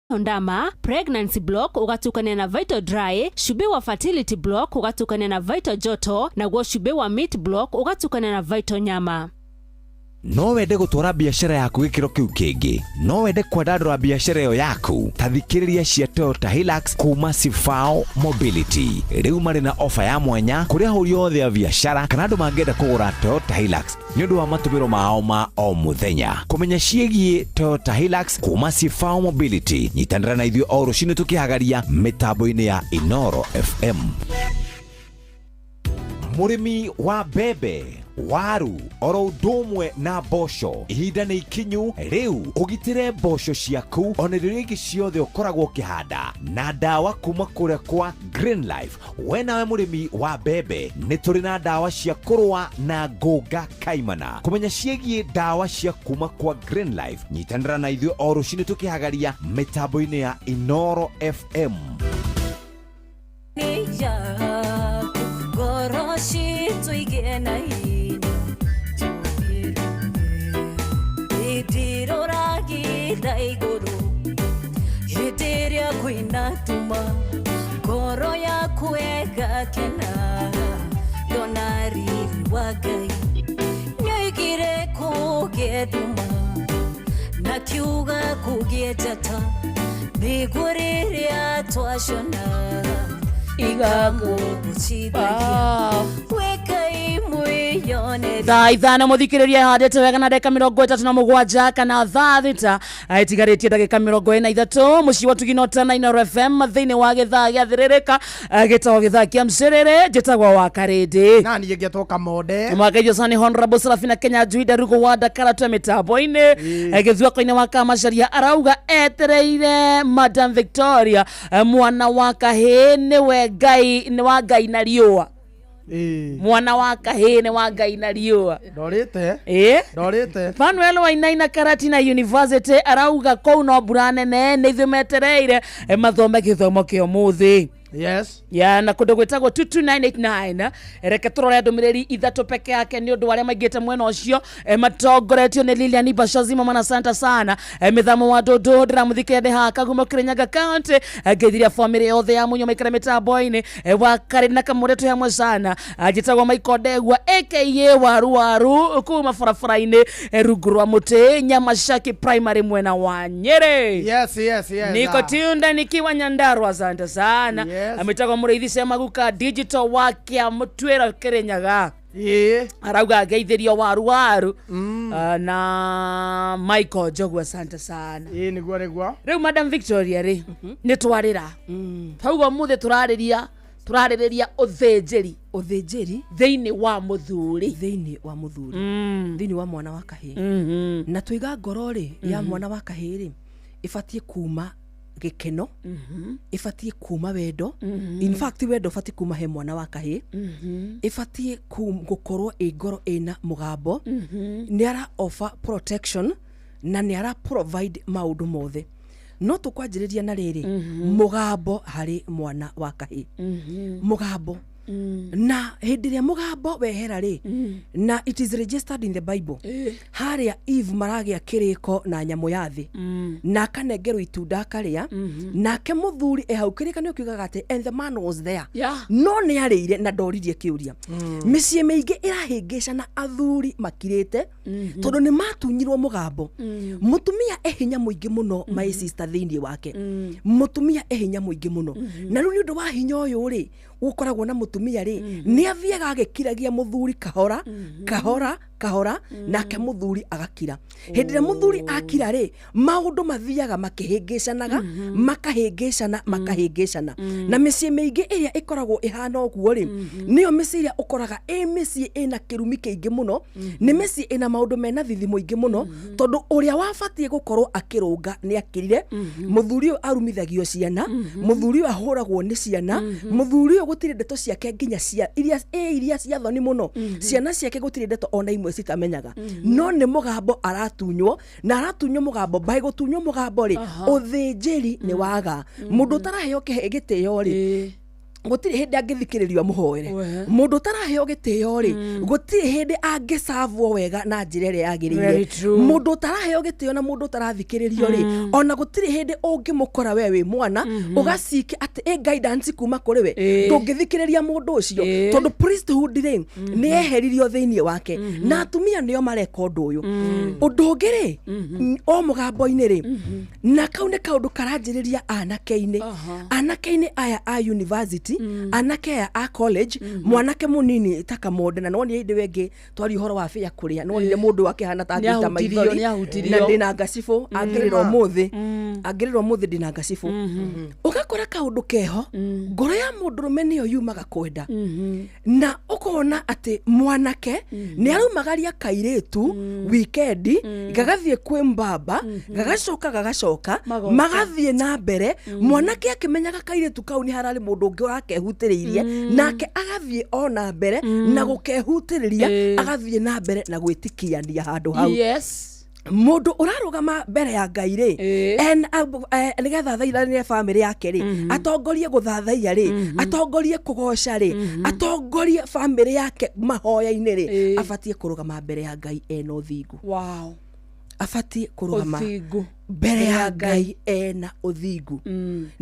Ndama, pregnancy block ũgatukania na Vital Dry, cumbĩ wa fertility block ũgatukania na Vital Joto, naguo cumbĩ wa meat block ũgatukania na Vital Nyama. No wende gũtwara biacara yaku gĩkĩro kĩu kĩngĩ? No wende kwandandũra biacara ĩyo yaku? Ta thikĩrĩria cia Toyota Hilux kuma Sifao Mobility. Rĩu marĩ na ofa ya mwanya kũrĩ ahũri othe a biacara kana andũ mangĩenda kũgũra Toyota Hilux nĩ ũndũ wa matũmĩro mao ma o mũthenya. Kũmenya ciĩgiĩ Toyota Hilux kuma Sifao Mobility, nyitanĩra na ithuĩ o rũcinĩ tũkĩhagaria mĩtambo-inĩ ya Inoro FM. Mũrĩmi wa mbembe, waru, oro ũndũ ũmwe na mboco, ihinda nĩ ikinyu rĩu ũgitĩre mboco ciaku ona irio iria ingĩ ciothe ũkoragwo ũkĩhanda na ndawa kuma kũrĩa kwa Green Life. We nawe mũrĩmi wa mbembe, nĩ tũrĩ na ndawa cia kũrũa na ngũnga kaimana. Kũmenya ciĩgiĩ ndawa cia kuma kwa Green Life, nyitanĩra na ithuĩ o rũcinĩ tũkĩhagaria mĩtambo-inĩ ya Inoro FM. Yaku ngoro citũ igĩe na hinya tũthiĩ ndiroragitha igũrũ hĩndĩ ĩrĩa kwĩna nduma, ngoro yaku ĩgakena ndona riri wa Ngai. Nĩoigire kũgĩe nduma na kiuga kũgĩe njata, nĩguo rĩrĩa twacona igakũgũcithagia wĩkai mwĩyonere. Thaa 5, mũthikĩrĩria, handĩte wega na ndagĩka 37 kana thaa 6 itigarĩtie ndagĩka 43. Mũciĩ wa Tuginota na Inoro FM thĩinĩ wa gĩthaa gĩa thĩrĩrĩka gĩtagwo gĩthaa kĩa mcĩrĩrĩ. Njĩtagwo wa Karĩndĩ. Na niĩ ngetwo Kamonde. Mwakaithio sana Honorable Serafina Kenya Juida Rugo wa Ndakaratwe mĩtambo-inĩ. Gĩthuako-inĩ wa Kamacaria arauga etereire Madam Victoria, mwana wa kahĩĩ nĩwe Ngai, nĩ wa Ngai na riũa. Mwana wa kahĩĩ nĩ wa Ngai na riũa. Ndorĩte. Ĩ. Ndorĩte. Manuel Wainaina Karatina University arauga kũu no mbura nene, nĩ ithuĩ metereire mathome gĩthomo kĩa ũmũthĩ. Ya na kũndũ gwĩtagwo 22989. Reke tũrore ndũmĩrĩri ithatũ peke yake nĩ ũndũ wa arĩa maingĩte mwena ũcio, matongoretio nĩ Lilian Bashazi mama na santa sana. Mĩthamo wa ndũndũ ndĩramũthikĩrĩria ndĩ haha Kagumo, Kirinyaga County. Ngeithiria bamĩrĩ yothe ya Munyo maikara mĩtambo-inĩ. Wa Karĩ na Kamũre twĩ hamwe sana. Njĩtagwo Michael Ndegwa aka Waru Waru kuma barabara-inĩ, rungu rwa mũtĩ Nyamashaki Primary, mwena wa Nyeri. Niko tunda nikiwa Nyandarua, asante sana. Ametagwo Mũrĩithi Cemaguka Digital wa Kĩamũtuĩro, Kĩrĩnyaga. Arauga ngeithĩrio Waru Waru na Michael Njogu, asante sana. Ĩĩ, nĩguo nĩguo. Rĩu Madam Victoria rĩ, nĩ twarĩra tauga ũmũthĩ tũrarĩria tũrarĩrĩria ũthĩnjĩri. Ũthĩnjĩri. Thĩinĩ wa mũthuri. Thĩinĩ wa mũthuri, thĩinĩ wa mwana wa kahĩĩ. Na tũiga ngoro rĩ ya mwana wa kahĩĩ rĩ, ĩbatiĩ kuma gĩkeno, ĩbatiĩ kuma wendo. In fact, wendo ũbatiĩ kuma he mwana wa kahĩĩ, ĩbatiĩ gũkorwo ĩ ngoro ĩna mũgambo, nĩ ara offer protection na nĩ ara provide maũndũ mothe. No tũkwanjĩrĩria na rĩrĩ, mũgambo harĩ mwana wa kahĩĩ, mũgambo na hĩndĩ ĩrĩa mũgambo wehera rĩ, na it is registered in the Bible, harĩa Eve maragĩa kĩrĩko na nyamũ ya thĩ na akanengerwo itunda akarĩa, nake mũthuri e hau. Kĩrĩkanĩro kiugaga atĩ "and the man was there". No nĩ arĩire na ndoririe kĩũria. Mĩciĩ mĩingĩ ĩrahĩngĩcana, athuri makirĩte tondũ nĩ matunyirwo mũgambo. Mũtumia e hinya mũingĩ mũno, my sister, thĩinĩ wake. Mũtumia e hinya mũingĩ mũno, na rĩu nĩ ũndũ wa hinya ũyũ rĩ gũkoragwo na mũtumia rĩ, nĩ athiaga agĩkiragia mũthuri kahora kahora kahora, nake mũthuri agakira. Hĩndĩ ĩrĩa mũthuri akira rĩ, maũndũ mathiaga makĩhĩngĩcanaga, makahĩngĩcana, makahĩngĩcana. Na mĩciĩ mĩingĩ ĩrĩa ĩkoragwo ĩhana ũguo rĩ, nĩyo mĩciĩ ĩrĩa ũkoraga ĩ mĩciĩ ĩna kĩrumi kĩingĩ mũno, nĩ mĩciĩ ĩna maũndũ mena thithi mũingĩ mũno, tondũ ũrĩa wabatiĩ gũkorwo akĩrũnga nĩ akirire. Mũthuri ũyũ arumithagio ciana, mũthuri ũyũ ahũragwo nĩ ciana, mũthuri ũyũ gũtirĩ ndeto ciake nginya cia iria ĩ iria cia thoni mũno, ciana ciake gũtirĩ ndeto ona imwe citamenyaga. No nĩ mũgambo aratunywo na aratunywo mũgambo. By gũtunywo mũgambo rĩ, ũthĩnjĩri nĩ waga. Mũndũ ũtaraheo kĩhe gĩtĩo rĩ, Gũtirĩ hĩndĩ angĩthikĩrĩrio amũhoere. We. Mũndũ ũtaraheo gĩtĩo rĩ, gũtirĩ hĩndĩ angĩcavwo wega na njĩra ĩrĩa Very yagĩrĩire. true. Mũndũ ũtaraheo gĩtĩo na mũndũ ũtarathikĩrĩrio rĩ, ona gũtirĩ hĩndĩ ũngĩmũkora we wĩ mwana ũgacike atĩ ĩ guidance kuma kũrĩ we. Ĩĩ. Ndũngĩthikĩrĩria mũndũ ũcio, Ĩĩ. tondũ priesthood rĩ, nĩ eheririo thĩinĩ wake, na atumia nĩo mareka ũndũ ũyũ. Ũndũ ũngĩ rĩ, o mũgambo-inĩ rĩ, na kau nĩ kaũndũ karanjĩrĩria anake-inĩ, anake-inĩ aya a university, anake aya a college, mwanake mũnini ta Kamonde, na nonire hĩndĩ ĩyo ĩngĩ twaria ũhoro wa bĩa kũrĩa, nonire mũndũ akĩhana ta angĩita Nĩahutirio, maithori. nĩahutirio. Na ndĩna ngacibũ, angĩrĩra ũmũthĩ, angĩrĩra ũmũthĩ ndĩna ngacibũ. Ũgakora kaũndũ keho, ngoro ya mũndũrũme nĩyo yumaga kwenda, na ũkona atĩ mwanake nĩ araumagaria kairĩtu wikendi, gagathiĩ kwĩ mbamba, gagacoka gagacoka, Magoka. magathiĩ na mbere, mwanake akĩmenyaga kairĩtu kau nĩ hararĩ mũndũ ũngĩ ũrakehutĩrĩirie, nake agathiĩ o na mbere na gũkehutĩrĩria, agathiĩ na mbere na gwĩtikiania handũ hau. Yes. Mũndũ ũrarũgama mbere ya Ngai rĩ, Ĩĩ. nĩgetha athaithanĩre bamĩrĩ yake rĩ, atongorie gũthathaiya rĩ, atongorie kũgoca rĩ, atongorie bamĩrĩ yake mahoya-inĩ rĩ, Ĩĩ. abatiĩ kũrũgama mbere ya Ngai ena ũthingu. Wow. Abatiĩ kũrũgama Ũthingu. mbere ya Ngai ena ũthingu.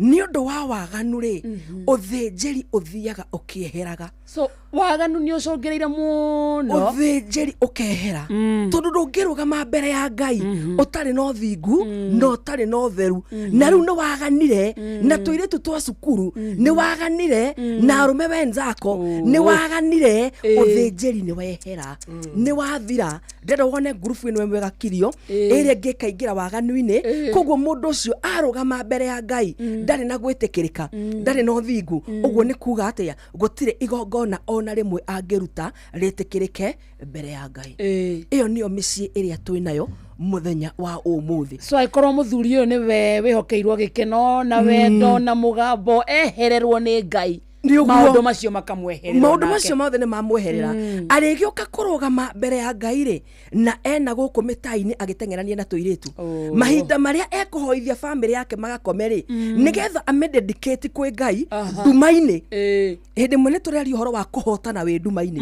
Nĩ ũndũ wa waganu rĩ, ũthĩnjĩri ũthiaga ũkĩeheraga. So waganu nĩ ũcũngĩrĩire mũno. Ũthĩnjĩri ũkehera, tondũ ndũngĩrũgama mbere ya Ngai ũtarĩ na ũthingu na ũtarĩ na ũtheru. Na rĩu nĩ waganire na tũirĩtu twa cukuru, nĩ waganire na arũme wenzako, nĩ waganire, ũthĩnjĩri nĩ wehera, nĩ wathira. Ndĩrenda wone ngurubu ĩno ĩmwe ĩgakirio, ĩrĩa ĩngĩ ĩkaingĩra waganu-inĩ. Koguo mũndũ ũcio arũgama mbere ya Ngai ndarĩ na gwĩtĩkĩrĩka, ndarĩ na ũthingu. Ũguo nĩ kuga atĩa? Gũtirĩ igongona ona rĩmwe angĩruta rĩtĩkĩrĩke mbere ya Ngai. Ĩĩ. Ĩyo nĩyo mĩciĩ ĩrĩa twĩ nayo mũthenya wa ũmũthĩ. So angĩkorwo mũthuri ũyũ nĩwe wĩhokeirwo gĩkeno na wendo na mũgambo, ehererwo nĩ Ngai. Nĩ ũguo. Maũndũ macio makamweherera Maũndũ onake. Macio mothe nĩ mamweherera. Arĩgĩũka kũrũgama mbere ya Ngai rĩ, na ena gũkũ mĩtai-inĩ agĩteng'erania na tũirĩtu, Oh. mahinda marĩa ekũhoithia bamĩrĩ yake magakome rĩ, nĩgetha amededicate kwĩ Ngai Aha. nduma-inĩ. Ĩĩ. Hĩndĩ ĩmwe nĩ tũraria ũhoro wa kũhotana wĩ nduma-inĩ.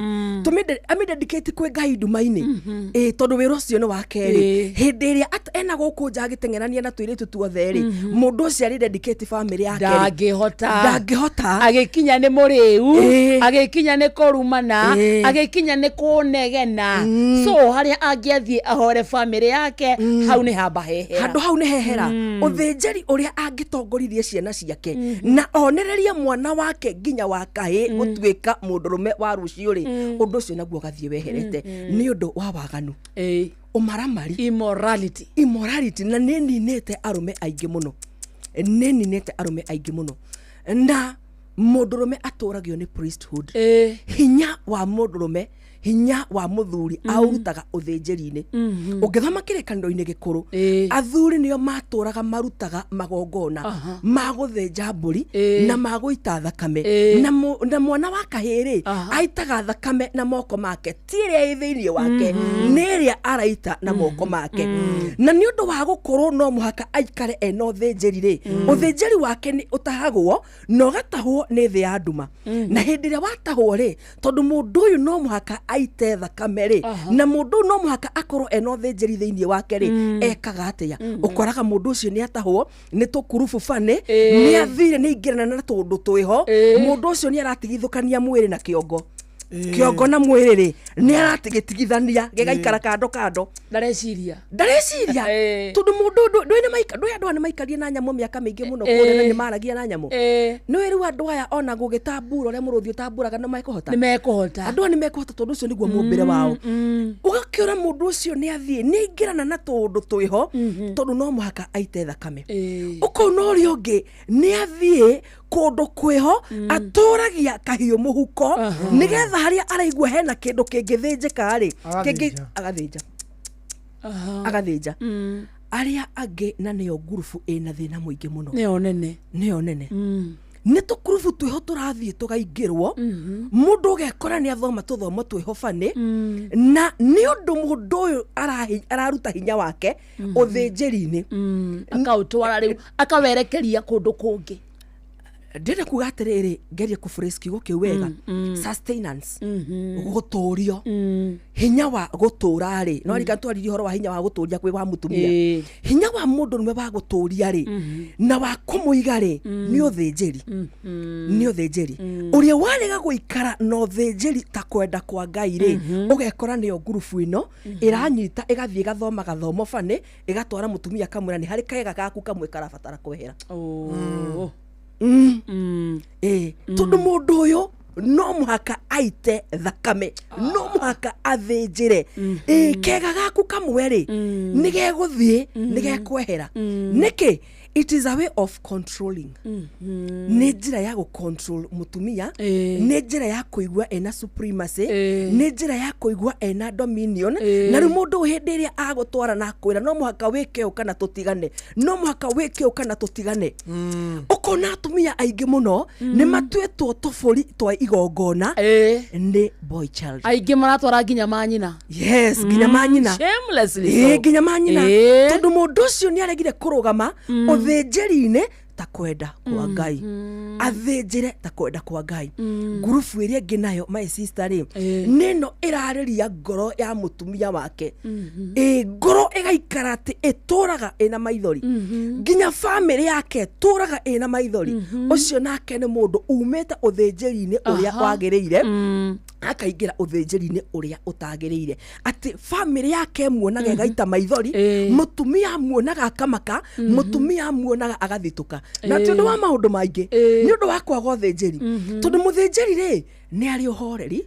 Amĩdedicate kwĩ Ngai nduma-inĩ, ĩ tondũ wĩra ũcio nĩ wa kerĩ. Ĩĩ. Hĩndĩ ĩrĩa ena gũkũ nja agĩteng'erania na tũirĩtu tuothe rĩ, mũndũ ũcio arĩ dedicate bamĩrĩ yake rĩ, Ndangĩhota. Ndangĩhota. Agĩkinya nĩ mũrĩu, Ĩĩ. agĩkinya nĩ kũrumana, Ĩĩ. agĩkinya nĩ kũnegena. So harĩa angĩathiĩ ahore bamĩrĩ yake, hau nĩ hamba hehera. Handũ hau nĩ hehera. Ũthĩnjĩri ũrĩa angĩtongoririe ciana ciake na onererie mwana wake nginya wa kahĩ gũtuĩka mũndũrũme wa rũciũ rĩ, ũndũ ũcio naguo ũgathiĩ weherete nĩ ũndũ wa waganu, Ĩĩ. ũmaramari, Immorality. Immorality. Na nĩ ninĩte arũme aingĩ mũno, nĩ ninĩte arũme aingĩ mũno. Na mũndũrũme atũragio nĩ priesthood. Ĩĩ. Hinya wa mũndũrũme, hinya wa mũthuri aũrutaga ũthĩnjĩri-inĩ. Ũngĩthoma kĩrĩkanĩro-inĩ gĩkũrũ, Ĩĩ. athuri nĩo matũraga marutaga magongona Aha. ma gũthĩnja mbũri Ĩĩ. na ma gũita thakame. Ĩĩ. Na mwana wa kahĩĩ rĩ, Aha. aitaga thakame na moko make, ti ĩrĩa ĩ thĩinĩ wake, nĩ ĩrĩa araita na moko make. Na nĩ ũndũ wa gũkorwo no mũhaka aikare ena ũthĩnjĩri rĩ, ũthĩnjĩri wake nĩ ũtahagwo na ũgatahwo nĩ thĩ ya nduma. Na hĩndĩ ĩrĩa watahwo rĩ, tondũ mũndũ ũyũ no mũhaka aite thakame rĩ, na mũndũ ũyũ no mũhaka akorwo ena ũthĩnjĩri thĩinĩ wake rĩ, ekaga atĩa? Ũkoraga mũndũ ũcio nĩ atahwo nĩ tũkurubu bani, nĩ athire, nĩ aingĩrana na tũndũ twĩho. Mũndũ ũcio nĩ aratigithũkania mwĩrĩ na kĩongo, kĩongo na mwĩrĩ rĩ, nĩ aratigĩtigithania gĩgaikara kando kando. Ndareciria. Ndareciria. Ĩĩ. Tondũ mũndũ ũyũ ndũĩ nĩ maika ndũĩ andũ aya nĩ maikarie na nyamũ mĩaka mĩingĩ mũno kũrĩa, na nĩ maragia na nyamũ. Ĩĩ. Nĩ rĩu andũ aya ona gũgĩtambura ũrĩa mũrũthi ũtamburaga no mekũhota. Nĩ mekũhota. Andũ aya nĩ mekũhota, tondũ ũcio nĩguo mũmbĩre wao. Ũgakĩora mũndũ ũcio nĩ athiĩ, nĩ aingĩrana na tũũndũ twĩho, tondũ no mũhaka aite thakame. Ĩĩ. Ũkona ũrĩa ũngĩ nĩ athiĩ kũndũ kwĩho, atũragia kahiũ mũhuko, nĩgetha harĩa araigua hena kĩndũ kĩngĩthĩnjĩka rĩ, Agathĩnja. Agathĩnja. Aha. Agathĩnja arĩa angĩ, na nĩyo ngurubu ĩna thĩna mũingĩ mũno. Nĩyo nene. Nĩyo nene. Nĩ tũkurubu twĩho tũrathiĩ tũgaingĩrwo, mũndũ ũgekora nĩ athoma tũthomo twĩho banĩ, na nĩ ũndũ mũndũ ũyũ araruta hinya wake ũthĩnjĩri-inĩ. Akaũtwara rĩu akawerekeria kũndũ kũngĩ. Ndĩrenda kuga atĩrĩrĩ, ngerie kũ kiugo kĩu wega, sustenance, gũtũrio, hinya wa gũtũra rĩ, no rika twaririe ũhoro wa hinya wa gũtũria kwĩ wa mũtumia. Hinya wa mũndũrũme wa gũtũria rĩ na wa kũmũiga rĩ nĩ ũthĩnjĩri, nĩ ũthĩnjĩri. Ũrĩa warega gũikara na ũthĩnjĩri ta kwenda kwa Ngai rĩ, ũgekora nĩyo ngurubu ĩno ĩranyita, ĩgathiĩ ĩgathoma gathomo bani, ĩgatwara mũtumia kamwĩra nĩ harĩ kega gaku kamwe karabatara kwehera. Ĩĩ, tondũ mũndũ ũyũ no mũhaka aite thakame, no mũhaka athĩnjĩre. Ĩĩ, kega gaku kamwe rĩ nĩ gegũthiĩ, nĩ gekwehera. Nĩkĩ? It is a way of controlling, nĩ njĩra ya gũ-control mũtumia, nĩ njĩra ya kũigua ena supremacy, nĩ njĩra ya kũigua ena dominion. Na rĩu mũndũ ũyũ hĩndĩ ĩrĩa agũtwara na akwĩra no mũhaka wĩke ũũ kana tũtigane, no mũhaka wĩke ũũ kana tũtigane, ũkona atumia aingĩ mũno nĩ matuĩtwo tũbũri twa igongona nĩ boy child. Aingĩ maratwara nginya manyina. Yes, nginya manyina. Shamelessly so. Nginya manyina, tondũ mũndũ ũcio nĩ aregire kũrũgama ũthĩnjĩri-inĩ ta kwenda kwa Ngai, athĩnjĩre ta kwenda kwa Ngai. Ngurubu ĩrĩa ĩngĩ nayo, my sister rĩ, nĩ ĩno ĩrarĩria ngoro ya mũtumia wake. Ĩ ngoro ĩgaikara atĩ ĩtũraga ĩna maithori, nginya bamĩrĩ yake ĩtũraga ĩna maithori. Ũcio nake nĩ mũndũ umĩte ũthĩnjĩri-inĩ ũrĩa wagĩrĩire, akaingĩra ũthĩnjĩri-inĩ ũrĩa ũtagĩrĩire, atĩ bamĩrĩ yake ĩmuonaga ĩgaita maithori, mũtumia amuonaga akamaka, mũtumia amuonaga agathitũka, na ti ũndũ wa maũndũ maingĩ, nĩ ũndũ wa kwaga ũthĩnjĩri. Tondũ mũthĩnjĩri rĩ nĩ arĩ ũhoreri,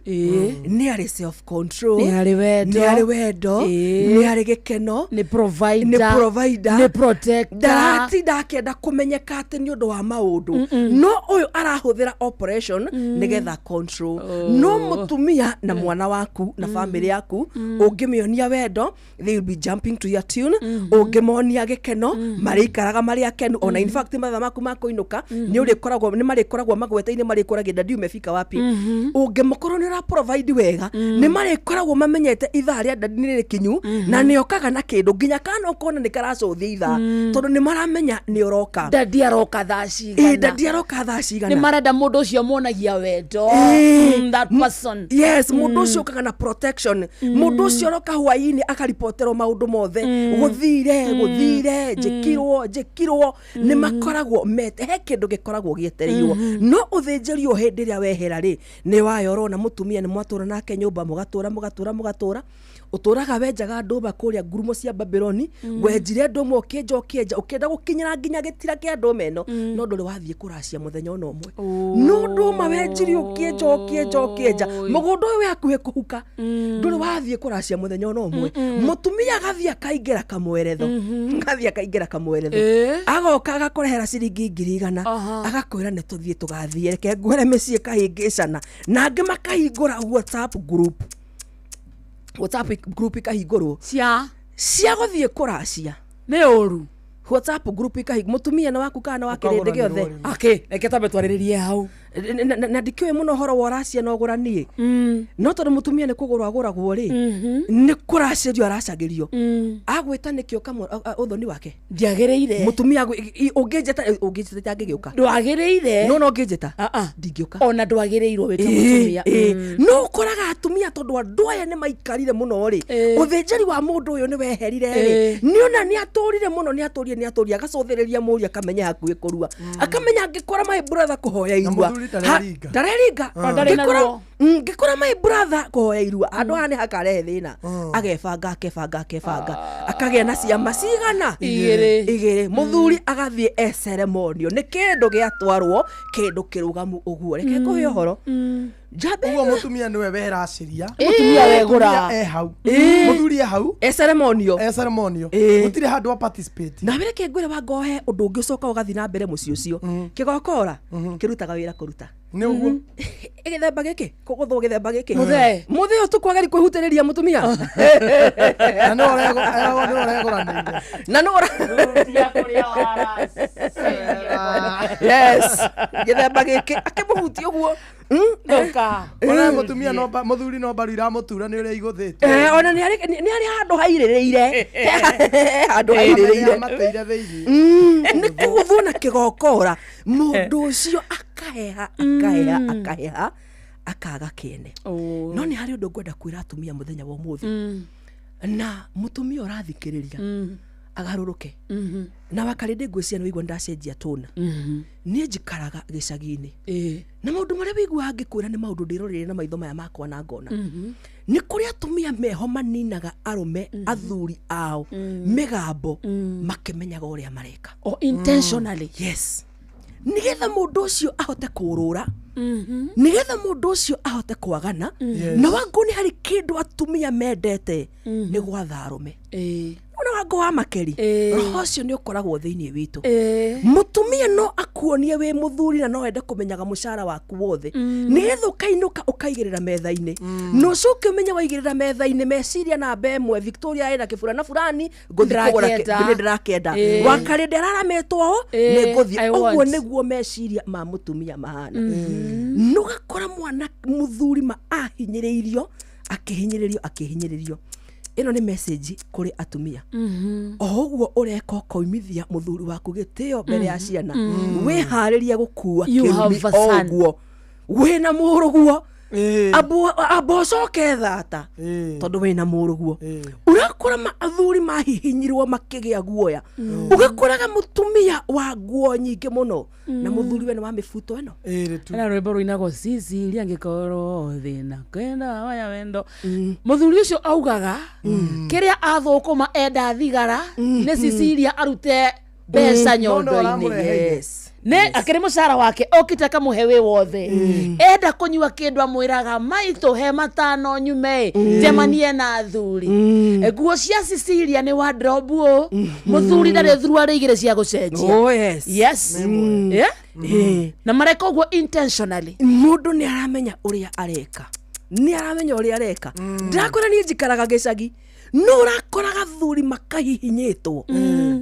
nĩ arĩ self control, Nĩ arĩ wendo. nĩ arĩ wendo, nĩ arĩ gĩkeno, nĩ provider, nĩ provider, nĩ protector. Ndaratinda akĩenda kũmenyeka atĩ nĩ ũndũ wa maũndũ, no ũyũ arahũthĩra operation nĩgetha control. No mũtumia na mwana waku na family yaku, ũngĩmĩonia wendo, they will be jumping to your tune. Ũngĩmonia gĩkeno, marĩikaraga marĩ akenu. Ona in fact mathaa maku ma kũinũka nĩ ũrĩkoragwo, nĩ marĩkoragwo magwete-inĩ, marĩkoragia, "Daddy umefika wapi?" Ũngĩmakorwo nĩ ũra provide wega, nĩ marĩkoragwo mamenyete ithaa rĩa daddy nĩ rĩkinyu na nĩ okaga na kĩndũ, nginya kana ũkona nĩ karacũthia ithaa, tondũ nĩ maramenya nĩ ũroka. Daddy aroka thaa cigana? Daddy aroka thaa cigana? Nĩ marenda mũndũ ũcio monagia wendo. That person. Yes, mũndũ ũcio ũkaga na protection, mũndũ ũcio ũroka hwaĩ-inĩ akaripoterwo maũndũ mothe, gũthire gũthire, njĩkirwo njĩkirwo, nĩ makoragwo mete he kĩndũ gĩkoragwo gĩetereirwo. No ũthĩnjĩri o hĩndĩ ĩrĩa wehera rĩ, nĩ wayorwo na mũtumia, nĩ mwatũra nake nyũmba, mũgatũra mũgatũra mũgatũra, ũtũraga wenjaga ndũma kũrĩa ngurumo cia Babyloni. Wenjire ndũma, ũkĩenja ũkĩenja, ũkĩenda gũkinyĩra nginya gĩtira kĩa ndũma ĩno, no ndũrĩ wathiĩ kũracia mũthenya ona ũmwe. No ndũma wenjire, ũkĩenja ũkĩenja ũkĩenja, mũgũnda ũyũ wĩ hakuhĩ kũhuka, ndũrĩ wathiĩ kũracia mũthenya ona ũmwe. Mũtumia agathiĩ akaingĩra kamweretho, agathiĩ akaingĩra kamweretho, agoka agakũrehera ciringi 100,000, agakwĩra nĩ tũthiĩ tũgathiĩ, reke ngwĩre mĩciĩ kahĩngĩcana. Na angĩ makahingũra WhatsApp group, WhatsApp group ikahingũrwo cia cia gũthiĩ kũracia. Nĩ ũru. WhatsApp group ikahingũrwo, mũtumia nĩ waku kana wa kĩrĩndĩ gĩothe. Akĩ reke twambe twarĩrĩrie hau. Na ndikĩũĩ mũno ũhoro wa ũracia na ũgũranie, no tondũ mũtumia nĩ kũgũrwo agũragwo rĩ, nĩ kũracĩrio aracagĩrio, agwĩta nĩkĩo kamwe ũthoni wake. Ndiagĩrĩire. Mũtumia ũngĩnjĩta, ũngĩnjĩta itangĩgĩũka. Ndwagĩrĩire. No ũngĩnjĩta Ah, ah. ndingĩũka. Ona ndwagĩrĩirwo wĩte mũtumia. No ũkoraga atumia, tondũ andũ aya nĩ maikarire mũno rĩ, ũthĩnjĩri wa mũndũ ũyũ nĩ weherire rĩ, nĩ ona nĩ atũrire mũno, nĩ atũrire, nĩ atũrire, agacũthĩrĩria mũriũ, akamenya hakuhĩ kũrua, akamenya angĩkora my brother kũhoya irua. Mũthuri ndareringa. Ndareringa. Ndarĩ na ruo. Ngĩkora my brother kũhoya irua handũ haha nĩ hakarehe thĩna, agebanga akebanga akebanga, akagĩa na ciama cigana? Igĩrĩ. Igĩrĩ. Mũthuri agathiĩ e ceremonio nĩ kĩndũ gĩatwarwo, kĩndũ kĩrũgamu ũguo. Reke ngũhe ũhoro njambe. Ũguo mũtumia nĩwe weracĩria. Mũtumia wegũra. Mũtumia e hau, mũthuri e hau. E ceremonio. E ceremonio. Gũtirĩ handũ a participate. Na reke ngwĩre wangohe ũndũ ũngĩ ũcoka ũgathiĩ na mbere mũciĩ ũcio, kĩgokora kĩrutaga wĩra kũruta. Nĩ ũguo. Gĩthemba gĩkĩ kũgũthwo, gĩthemba gĩkĩ. Mũthee. Mũthee ũtukũ ageri kwĩhutĩrĩria mũtumia. Na nĩwe eragwo nĩwe ũregũranĩire. Na no yes, gĩthemba gĩkĩ akĩmũhutia ũguo. Ndũka. Ona mũtumia no mũthuri no mbaru iramũtura nĩ ũrĩa igũthĩte. Ona nĩ arĩ handũ hairĩrĩire, handũ hairĩrĩire. Mateire thĩinĩ. Nĩ kũgũthwo na kĩgokora, mũndũ ũcio akaheha, akaheha, akaheha, akaga kĩene. No nĩ harĩ ũndũ ngwenda kwĩra atumia mũthenya wa ũmũthĩ, na mũtumia ũrathikĩrĩria agarũrũke na wakarĩndĩ, ngwĩciria nĩ wĩigua ndacenjia tũna. Niĩ njikaraga gĩcagi-inĩ na maũndũ marĩa wĩiguaga ngĩkwĩra nĩ maũndũ ndĩroreire na maitho maya makwa na ngona nĩ kũrĩ atumia meho maninaga arũme, athuri ao mĩgambo, makĩmenyaga ũrĩa mareka. O intentionally. Yes, nigetha mũndũ ũcio ahote kũrũra, nigetha mũndũ ũcio ahote kwagana. Na wangu nĩ harĩ kĩndũ atumia mendete, nĩ gwatha arũme. Ona wangu wa makeri, roho ũcio nĩ ũkoragwo thĩinĩ witũ. Mũtumia no akuonie wĩ mũthuri na no ende kũmenyaga mũcara waku wothe, nĩgetha ũkainũka ũkaigĩrĩra metha-inĩ, na ũcoke ũmenye waigĩrĩra metha-inĩ meciria namba ĩmwe, Victoria ĩna kĩbura na fulani ngũthiĩ kũgũra. Ndĩrakĩenda. Nĩ ndĩrakĩenda. Wakarĩndĩ ararametwo ũũ, nĩ ngũthiĩ I ũguo. want. Nĩguo meciria ma mũtumia mahana. Nũgakora mwana mũthuri ma ahinyĩrĩirio, akĩhinyĩrĩrio, akĩhinyĩrĩrio. Ĩno nĩ message kũrĩ atumia: o ũguo ũreka ũkoimithia mũthuri waku gĩtĩo mbere ya ciana, wĩharĩrie gũkua You kĩrumi. have a son. O ũguo wĩna mũrũguo, amba ũcoke thata, tondũ wĩna mũrũguo. Ũrakora athuri mahihinyirwo makĩgĩa guoya, ũgakoraga mũtumia wa nguo nyingĩ mũno na mũthuri we nĩ wa mĩbuto ĩno. Ĩrĩ tu. Na rwĩmbo rũinagwo Cecilia ngĩkorwo thĩna kwenda waya wendo, mũthuri ũcio augaga kĩrĩa athũkũma enda thigara nĩ Cecilia arute mbeca No, no, nyondo-inĩ. aramũreheire. Yes. Nĩ akĩrĩ mũcara wake okĩte akamũhe wĩ wothe. Enda kũnyua kĩndũ amwĩraga maitũ he matano nyume njemanie na athuri. Nguo cia Cecilia nĩ wardrobe ũ, mũthuri ndarĩ thuruarĩ igĩrĩ cia gũcenjia. Oh, yes. Yes. Yeah? Na mareka ũguo intentionally. Mũndũ nĩ aramenya ũrĩa areka, nĩ aramenya ũrĩa areka. Ndĩrakwĩra niĩ njikaraga gĩcagi, no ũrakoraga thuri makahihinyĩtwo,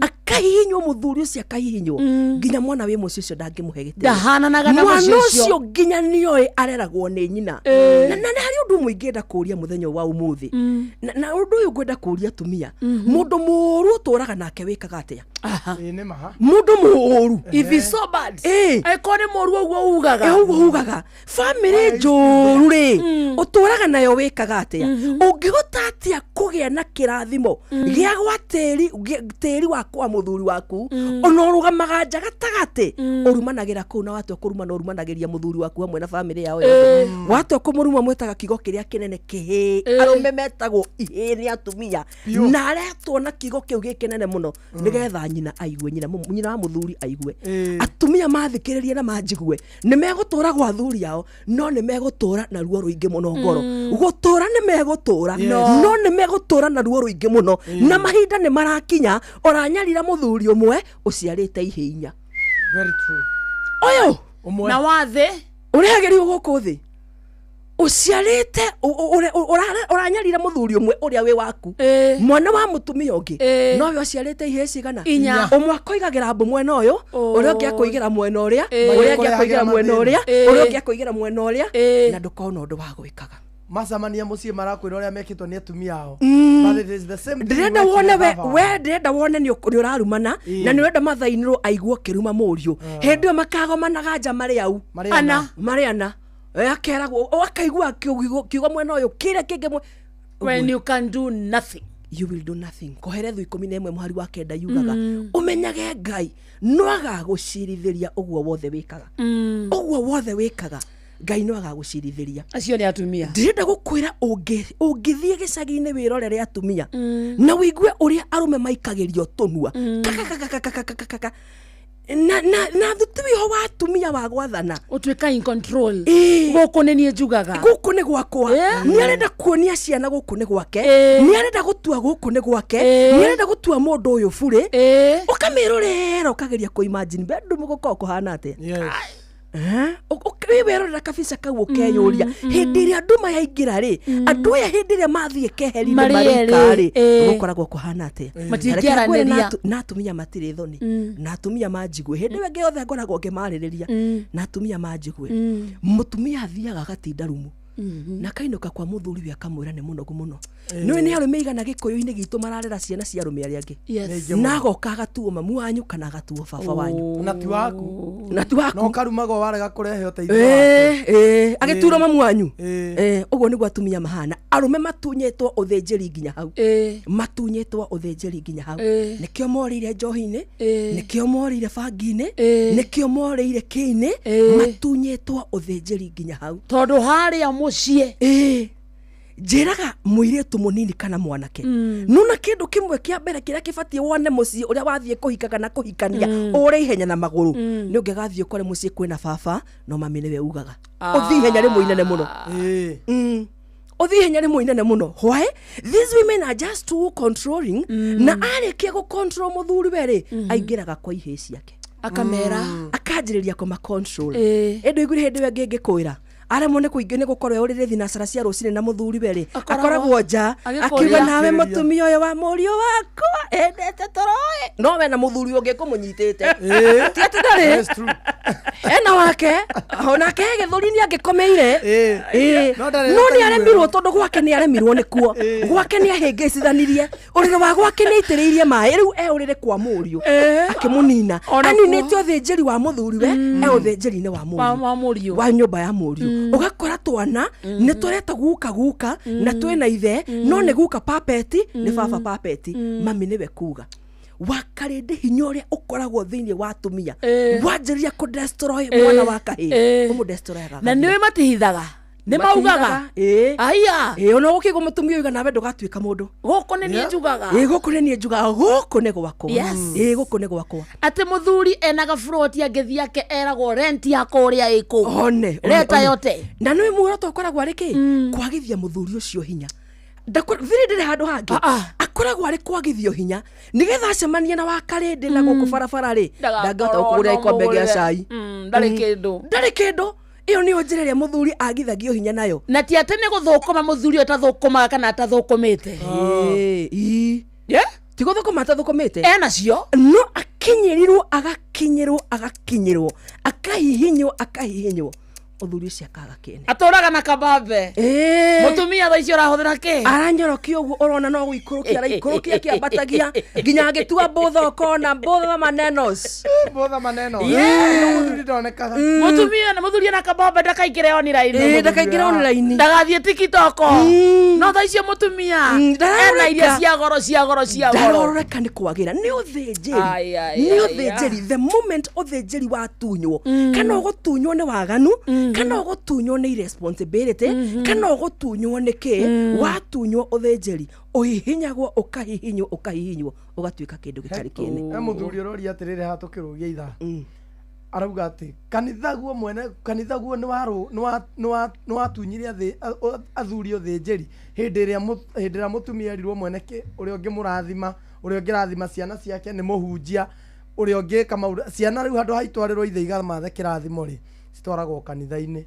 akahihinywo, mũthuri ũcio akahihinywo nginya mwana wĩ mũciĩ ũcio ndangĩmũhe gĩtĩo. Ndahananaga na Mwana mũciĩ ũcio. ũcio nginya nĩoĩ areragwo nĩ nyina. Na nĩ harĩ ũndũ ũmwe ingĩenda kũũria mũthenya ũyũ wa ũmũthĩ, na ũndũ ũyũ ngwenda kũũria atumia: mũndũ mũũru ũtũraga nake wĩkaga atĩa? Ĩĩ, nĩ ma. Mũndũ mũũru. If it's so bad, angĩkorwo nĩ mũru ũguo ugaga. Ĩ, ũguo ugaga bamĩrĩ njũru rĩ, ũtũraga nayo wĩkaga atĩa? Ũngĩhota atĩa kũgĩa na kĩrathimo gĩa gwa tĩri, tĩri wa kwa mũthuri waku, ona ũrũgamaga nja gatagatĩ ũrumanagĩra kũu, na watua kũrumana ũrumanagĩria mũthuri waku hamwe na bamĩrĩ yao yothe. Watua kũmũruma mwĩtaga kiugo kĩrĩa kĩnene kĩhĩ. Arũme metagwo ihĩ nĩ atumia, na aretwo na kiugo kĩu gĩ kĩnene mũno nĩgetha nyina aigue, nyina wa mũthuri aigue. Atumia mathikĩrĩrie na manjigue, nĩ megũtũra gwa athuri ao, no nĩ megũtũra na ruo rũingĩ mũno ngoro. Gũtũra nĩ megũtũra, no nĩ megũtũra na ruo rũingĩ mũno, na mahinda nĩ marakinya ũranyarira mũthuri ũmwe ũciarĩte ihĩ inya. Very true. Ũyũ Ũmwe. Na wathĩ ũrehagĩrio gũkũ thĩ ũciarĩte ũranyarira mũthuri ũmwe ũrĩa wĩ waku, mwana wa mũtumia ũngĩ, nowe ũciarĩte ihĩĩ cigana? Inya. Ũmwe akoigagĩra mbũ mwena ũyũ, ũrĩa ũngĩ akoigĩra mwena ũrĩa, ũrĩa ũngĩ akoigĩra mwena ũrĩa, ũrĩa ũngĩ akoigĩra mwena ũrĩa, na ndũkona ũndũ wa gwĩkaga. Macemania mũciĩ marakwĩra ũrĩa mekĩtwo nĩ atumia ao. But it is the same thing Ndĩrenda wekire wone we baba wao. we ndĩrenda wone nĩ ũrarumana na nĩ ũrenda mathainĩrwo aiguo kĩruma mũriũ. Hĩndĩ ĩyo makagomanaga nja marĩ au. Marĩ ana. Marĩ ana. Akeragwo o akaigua kiugo mwena ũyũ kĩrĩa kĩngĩ When you can do nothing. You will do nothing. Koherethu 11 mũhari wa 9 yugaga ũmenyage Ngai no agagũcirithĩria ũguo wothe wĩkaga, ũguo wothe wĩkaga Ngai no agagũcirithĩria. Acio nĩ atumia. Ndĩrenda gũkwĩra ũngĩthiĩ gĩcagi-inĩ wĩrorere atumia na wĩigue ũrĩa arũme maikagĩrio tũnua kakakakakakakaka na thuti wĩho wa atumia wa gwathana. Ũtuĩka in control. Ĩĩ. Gũkũ nĩ niĩ njugaga. Gũkũ nĩ gwakwa. Nĩ arenda kuonia ciana gũkũ nĩ gwake. Nĩ arenda gũtua gũkũ nĩ gwake. Nĩ arenda gũtua mũndũ ũyũ burĩ. Ũkamĩrorera ũkageria kũ imagine bedroom gũkorwo kũhana atĩa. Yes. Wĩ werorera kabica kau ũkeyũria hĩndĩ ĩrĩa nduma yaingĩra rĩ, andũ aya hĩndĩ ĩrĩa mathiĩ keheri-inĩ Marĩ marĩ erĩ, ika rĩ, ĩĩ. gũkoragwo kũhana atĩa? Matingĩaranĩria. Na reke ngwĩre, na atumia matirĩ thoni, na atumia manjigue hĩndĩ ĩyo ĩngĩ yothe ngoragwo ngĩmarĩrĩria, na atumia manjigue, mũtumia athiaga agatinda rumu na kainũka kwa mũthuri we akamwĩra nĩ mũnogu mũno. Nĩũĩ nĩ arũme igana gĩkũyũ-inĩ gitũ mararera ciana cia arũme arĩa angĩ, Yes. na agoka agatuo mamu wanyu kana agatuo baba wanyu, Na ti waku. Na ti waku. Na ũkarumagwo warega kũrehe ũteithio wake. Ĩĩ, agĩturwo mamu wanyu. Ĩĩ. Ĩĩ, ũguo nĩguo atumia mahana. Arũme matunyĩtwo ũthĩnjĩri nginya hau, Ĩĩ. matunyĩtwo ũthĩnjĩri nginya hau. Ĩĩ. Nĩkĩo morĩire njohi-inĩ, Ĩĩ. nĩkĩo morĩire bangi-inĩ, Ĩĩ. nĩkĩo morĩire kĩ-inĩ. Ĩĩ. Matunyĩtwo ũthĩnjĩri nginya hau. Tondũ harĩa mũciĩ. Ĩĩ, njĩraga mũirĩtu mũnini kana mwanake, nona kĩndũ kĩmwe kĩa mbere kĩrĩa kĩbatiĩ wone mũciĩ ũrĩa wathiĩ kũhika kana kũhikania, ũre ihenya na magũrũ, nĩ ũngĩgathiĩ ũkore mũciĩ kwĩna baba no mami nĩwe ugaga, ũthiĩ ihenya rĩmwe inene mũno. Ĩĩ. Ũthiĩ ihenya rĩmwe inene mũno. Why? These women are just too controlling, na arĩkia gũ control mũthuri we rĩ, aingĩraga kwa ihĩĩ ciake, Akamera. Akanjĩrĩria kũma control. Ĩĩ. Ĩndũ iguire hĩndĩ ĩyo ĩngĩ ngĩkwĩra aremwo nĩ kũingĩ nĩ gũkorwo ũrĩrĩ thinacara cia rũcinĩ na mũthuri we rĩ, Akoragwo- akoragwo nja agĩkũria. akiuga nawe Akĩrĩria. mũtumia ũyũ wa mũriũ wakwa endete toroĩ, no we na mũthuri ũngĩ kũmũnyitĩte. Ĩĩ. Ti atĩ ndarĩ. That's true. Ena wake onake he gĩthũri nĩ angĩkomeire. Ĩĩ. Ĩĩ. No ndarĩ No nĩ ataiguĩrwo. aremirwo tondũ gwake nĩ aremirwo nĩkuo, gwake nĩ ahĩngĩcithanirie ũrĩrĩ wa gwake, nĩ aitĩrĩirie maĩ, rĩu e ũrĩrĩ kwa mũriũ Ĩĩ. akĩmũnina. Ona kuo. Aninĩte ũthĩnjĩri wa mũthuri we, e ũthĩnjĩri-inĩ wa Wa mũriũ, wa mũriũ. wa nyũmba ya mũriũ. Ũgakora twana nĩ tũreta guka guka na twĩna ithe, no nĩ guka papeti, nĩ baba papeti, mami nĩwe kuga. Wakarĩndĩ hinya ũrĩa ũkoragwo thĩinĩ wa atumia Ĩĩ. wanjĩrĩria kũ destroy mwana wa kahĩĩ, Ĩĩ. ũmũ destroy. Na nĩũĩ matihithaga, nĩ maugaga. Ĩĩ. Aya. Ĩĩ, ona gũkĩgwo mũtumia uiga nawe ndũgatuĩka mũndũ. Gũkũ nĩ niĩ Yeah. njugaga. Ĩĩ, gũkũ nĩ niĩ njugaga, gũkũ nĩ gwakwa. Yes. Ĩĩ, gũkũ nĩ gwakwa. Atĩ mũthuri ena gaburoti angĩthiĩ ake eragwo rent ya kũrĩa ĩkũ. One, one, Reta one. yote. Na nĩ muoroto ũkoragwo arĩ kĩ? Kwagithia mũthuri ũcio hinya. Thiri ndĩrĩ handũ hangĩ. Ah, ah. Akoragwo arĩ kwagithio hinya nĩgetha acemanie na wakarĩndĩ na gũkũ barabara rĩ, ndangĩhota gũkũgũrĩra gĩkombe gĩa cai. Ndarĩ kĩndũ. Ndarĩ kĩndũ. Ĩyo nĩyo njĩra ĩrĩa mũthuri agithagio hinya nayo. Na ti atĩ nĩ gũthũkũma mũthuri ũyũ atathũkũmaga kana atathũkũmĩte. Ĩĩ, ii. Yeah? Ti gũthũkũma atathũkũmĩte. Enacio. No akinyĩrirwo, agakinyĩrwo, agakinyĩrwo, akahihinywo, akahihinywo, mũthuri ũcio akaga kĩene. Atũraga na kabambe. Ĩĩ. Mũtumia thaa icio ũrahũthĩra kĩ? Aranyorokia ũguo ũrona no gũikũrũkia araikũrũkia kĩambatagia nginya agĩtua mbũtha, ũkona mbũtha manenos. Botha maneno. Yeah. No mũthuri ndonekaga. Mũtumia na mũthuri ena kabambe ndakaingĩre online. Ĩĩ, ndakaingĩra online. Ndagathiĩ TikTok. No thaa icio mũtumia ndararoreka. ena iria cia goro, cia goro, cia goro. Ndaroreka nĩ kwagĩra nĩ ũthĩnjĩri. Ai, ai, Nĩ ai, ũthĩnjĩri. The moment ũthĩnjĩri watunywo, kana ũgũtunywo nĩ waganu, kana ũgũtunywo nĩ irresponsibility, kana ũgũtunywo nĩ kĩ, watunywo ũthĩnjĩri ũhihinyagwo, ũkahihinywo, ũkahihinywo, ũgatuĩka kĩndũ gĩtarĩ kĩene. He mũthuri ũroria atĩrĩrĩ haha tũkĩrũgia ithaa, arauga atĩ kanitha guo mwene, kanitha guo nĩ watunyire athuri ũthĩnjĩri hĩndĩ ĩrĩa mũtumia erirwo mwene kĩ ũrĩa ũngĩmũrathima, ũrĩa ũngĩrathima ciana ciake nĩ mũhunjia, ũrĩa ũngĩka maũndũ ciana rĩu handũ haitwarĩrwo ithe igamathe kĩrathimo rĩ, citwaragwo kanitha-inĩ,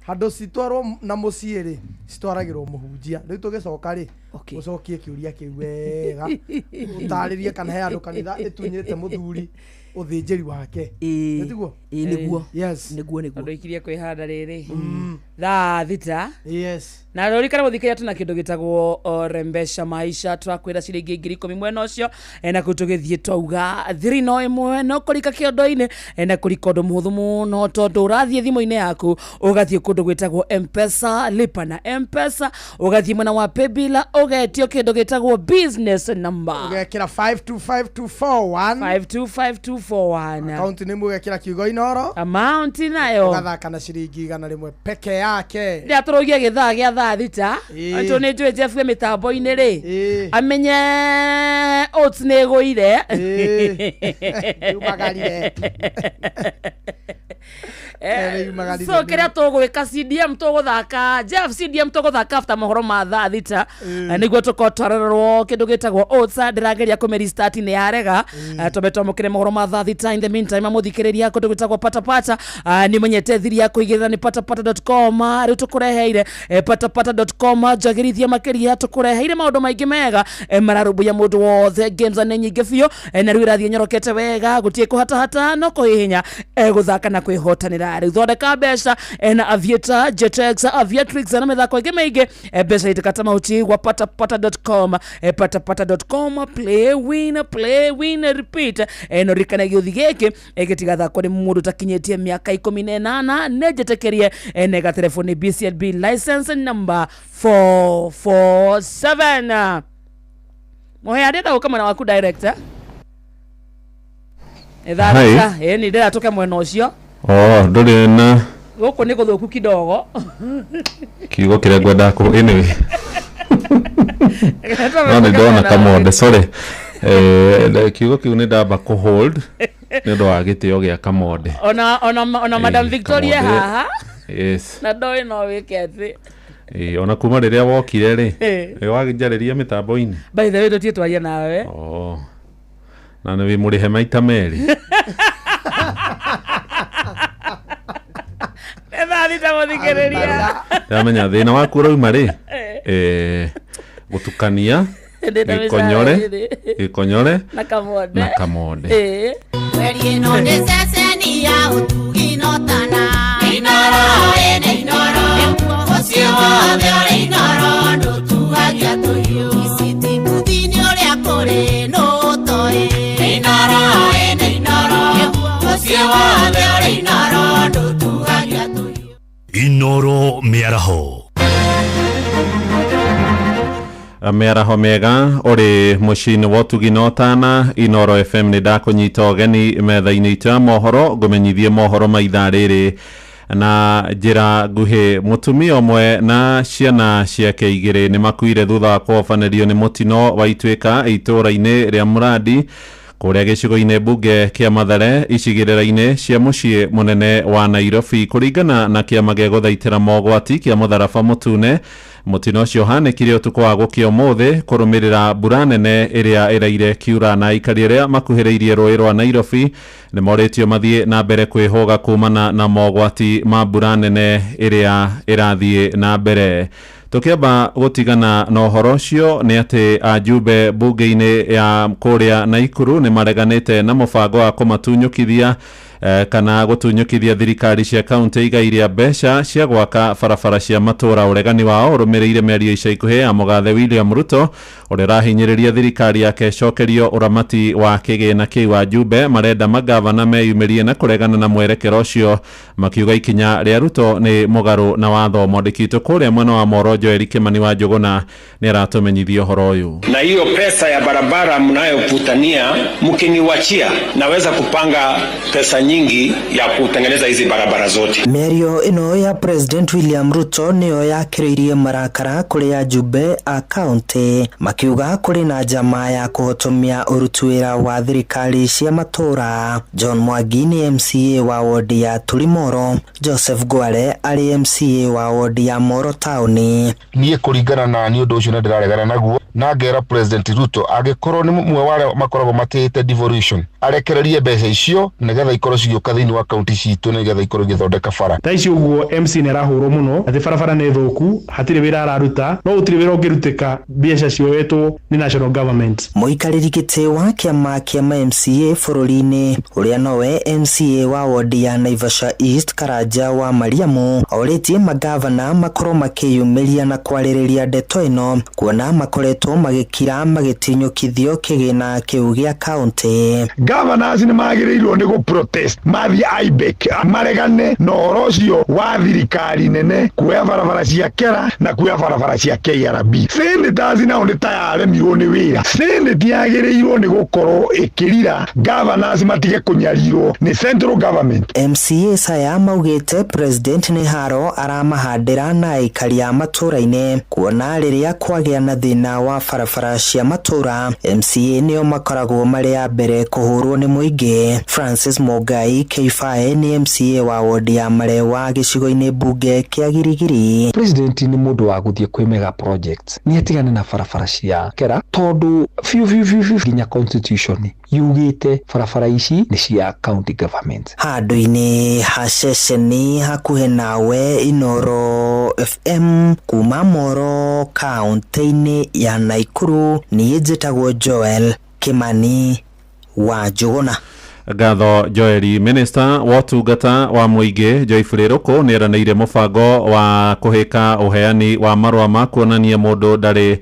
handũ citwarwo na mũciĩ rĩ, citwaragĩrwo mũhunjia. Rĩu tũgĩcoka rĩ, Okay. ũcokie kĩũria kĩu wega, ũtarĩrie kana he handũ kanitha ĩtunyĩte mũthuri ũthĩnjĩri wake. Ĩĩ. Nĩtiguo? Ĩĩ, nĩguo. Yes. Nĩguo, nĩguo. Andå ikirie kwĩhanda rĩrĩ thaa 6. Yes. Na rorikana mũthikĩria tũna kĩndũ gĩtagwo rembesha maisha, tũrakwĩra ciringi 10,000 mwena ũcio. Na kũu tũgĩthiĩ twauga thiri no ĩmwe, no kũrika kĩondo-inĩ. Na kũrika ũndũ mũhũthũ mũno tondũ ũrathiĩ thimũ-inĩ yaku, ũgathiĩ kũndũ gwĩtagwo Mpesa, lipa na Mpesa, ũgathiĩ mwena wa paybill, ũgetio kĩndũ gĩtagwo business number. Ũgekĩra 525241. 525241. Akaunti nĩ ũgekĩra kiugo Inoro. Amount nayo ũgathaka na ciringi 100 peke yake. Rĩrĩa tũrũgie gĩthaa gĩa thaa 6. Ĩĩ. Tũ nĩ njũĩ Jeff wĩ mĩtambo-inĩ rĩ, Ĩĩ. amenye oats nĩ ĩgũire. Ĩĩ. Yumagarire. Nĩyumagarire So nĩ- kĩrĩa tũgwĩka, CDM tũgũthaka, Jeff, CDM tũgũthaka after mohoro ma thaa 6, nĩguo tũkorwo twarorerwo kĩndũ gĩtagwo oats. Ndĩrageria kũmĩrestart, nĩ yarega. Twambe twamũkĩre mohoro ma thaa 6. In the meantime, amũthikĩrĩria kũndũ gwĩtagwo Patapata, nĩ ũmenyete thiri ya kũigĩrĩra nĩ patapata.com. Rĩu tũkũreheire patapata.com njagĩrithia makĩria, tũkũreheire maũndũ maingĩ mega mararũmbũiya mũndũ wothe. Games nĩ nyingĩ biũ, na rĩu ĩrathiĩ nyorokete wega, gũtirĩ kũhatahata, no kũhihinya, gũthaka na kwĩhotanĩra. Rĩu thondeka mbeca na Aviator, Jetex, Aviatrix na mĩthako ĩngĩ mĩingĩ. Mbeca itikata mahuti gwa patapata.com. Patapata.com, play win, play win, repeat. No ririkane gĩũthi gĩkĩ gĩtigathakwo nĩ mũndũ ũtakinyĩtie mĩaka 18, nĩ njĩtĩkĩrie nega telefoni BCLB license number 447. Mũhea, ndĩrenda gũka mwena waku direct, eh? Ithaa Hi. 6. Ĩni ndĩrenda tũke mwena ũcio. Oh, ndũrĩ na Gũkũ nĩ gũthũku kidogo. Kiugo kĩrĩa ngwendaga kũ, anyway, no nĩ ndona Kamonde, sorry. Kiugo kĩu nĩ ndamba kũ hold nĩ ũndũ wa gĩtĩo gĩa Kamonde. Ona Madam Victoria Kamonde. haha. Yes. Na ndoĩ no wĩke atĩ Ona kuma rĩrĩa wokire rĩ, nĩ wanjarĩria mĩtambo-inĩ. By the way, tũtie twaria nawe. Oh. Na nĩ wĩ mũrĩhe maita merĩ. Nĩ thaa 6, mũthikĩrĩria. Ndamenya thĩna waku ũrauma rĩ, gũtukania Ndĩna gĩkonyore mĩcara ĩrĩ. gĩkonyore na Kamonde. Na Kamonde. Mweri ĩno nĩ ceceni ya ũtugi notana. Inoro ĩnĩ Inoro, mũciĩ wothe ũrĩ Inoro, ndũtuagia tũhiũ. Iciti mbuthi-inĩ ũrĩa kũrĩ nũtoĩ. Inoro ĩnĩ Inoro, mũciĩ wothe ũrĩ Inoro, ndũtuagia tũhiũ. Inoro mĩaraho. Mĩaraho mĩega ũrĩ mũciĩ-inĩ wa ũtugi na ũtana Inoro FM. Nĩ ndakũnyita ũgeni metha-inĩ itũ ya mohoro, ngũmenyithie mohoro ma ithaa rĩrĩ na njĩra nguhĩ. Mũtumia ũmwe na ciana ciake igĩrĩ nĩ makuire thutha wa kũhobanĩrio nĩ mũtino wa ituĩka itũũra-inĩ rĩa Mũrandi kũrĩa gĩcigo-inĩ mbunge kĩa Mathare, icigĩrĩra-inĩ cia mũciĩ mũnene wa Nairobi. Kũringana na kĩama gĩa gũthaitĩra mogwati kĩa Mũtharaba Mũtune, mũtino ũcio ũhanĩkire ũtukũ wa gũkĩa ũmũthĩ kũrũmĩrĩra mbura nene ĩrĩa ĩraire kiura, na aikari arĩa makuhĩrĩirie rũĩ rwa Nairobi nĩ morĩtio mathiĩ na mbere kwĩhũga kumana na mogwati ma mbura nene ĩrĩa ĩrathiĩ na mbere. Tũkĩamba gũtigana na ũhoro ũcio, nĩ atĩ ajumbe mbunge-inĩ ya kũrĩa Naikuru nĩ mareganĩte na mũbango wa kũmatunyũkithia kana gũtunyũkithia thirikari cia kaunti igai rĩa mbeca cia gwaka barabara cia matũra. Ũregani wao ũrũmĩrĩire mĩario ica ikuhĩ ya mũgathe William Ruto, ũrĩa ũrahinyĩrĩria thirikari yake ĩcokerio ũramati wa kĩgĩna kĩu. Ajumbe marenda magavana meyumĩrie na kũregana na mwerekera ũcio, makiuga ikinya rĩa Ruto nĩ mũgarũ na watho. Mwandĩki witũ kũrĩa mwena wa Moro, Joel Kimani wa Njũgũna, nĩ aratũmenyithia ũhoro ũyũ. Na hiyo pesa ya barabara mnayoputania, mkiniwachia, naweza kupanga pesa nyingi ya kutengeneza hizi barabara zote. Mĩario ĩno ya President William Ruto nĩyo yakĩrĩirie marakara kũrĩ ajumbe a kaunti, makiuga kũrĩ na njama ya kũhotomia ũruti wĩra wa thirikari cia matũra. John Mwangi nĩ MCA wa wodi ya Tulimoro, Joseph Ngware arĩ MCA wa wodi ya Moro taũni. Niĩ kũringana na niĩ, ũndũ ũcio nĩ ndĩraregana naguo, na ngera President Ruto angĩkorwo nĩ mũmwe wa arĩa makoragwo matĩĩte devolution, arekererie mbeca icio nĩgetha ikorwo cigĩũka thĩinĩ wa kaunti citũ, nĩgetha ikorwo igĩthondeka bara. Thaa ici ũguo MC nĩ arahũrwo mũno atĩ barabara nĩ thũku, hatirĩ wĩra araruta, no gũtirĩ wĩra ũngĩrutĩka mbeca cioetwo nĩ national government. Mũikarĩri gĩtĩ wa kĩama kĩa ma MCA bũrũri-inĩ, ũrĩa nowe MCA wa wodi ya Naivasha East, Karanja wa Mariamu, orĩtie magavana makorwo makĩyumĩria na kwarĩrĩria ndeto ĩno, kuona makoretwo magĩkira magĩtinyũkithio kĩgĩna kĩu gĩa kaunti. Governors nĩ magĩrĩirwo nĩ gũ protest, mathiĩ IBEC, maregane na ũhoro ũcio wa thirikari nene kuoya barabara cia KERA na kuoya barabara cia KRB. Senators nao nĩ ta yaremirwo nĩ wĩra. Senate yagĩrĩirwo nĩ gũkorwo ĩkĩrira governors matige kũnyarirwo nĩ central government. MCA saya maugĩte President nĩ haro aramahandĩra na aikari a matũra-inĩ, kuona rĩrĩa kwagĩa na thĩna wa wa barabara cia matũra, MCA nĩo makoragwo marĩ a mbere kũhũrwo nĩ mũingĩ. Francis Mũngai K5 nĩ MCA wa wodi ya Marewa gĩcigo-inĩ mbunge kĩa Girigiri. President nĩ mũndũ wa gũthiĩ kwĩ mega projects, nĩ atigane na barabara cia kera tondũ biũ biũ biũ biũ nginya constitution yugĩte barabara ici nĩ cia county government. Handũ-inĩ ha ceceni hakuhĩ nawe, Inoro FM kuma Moro kaunti-inĩ ya Naikuru, niĩ njĩtagwo Joel Kimani wa Njũgũna. Ngatho Joeli. Minister wa ũtungata wa mũingĩ Joyfrey Ruku nĩ eranĩire mũbango wa kũhĩka ũheani wa marũa ma kuonania mũndũ ndarĩ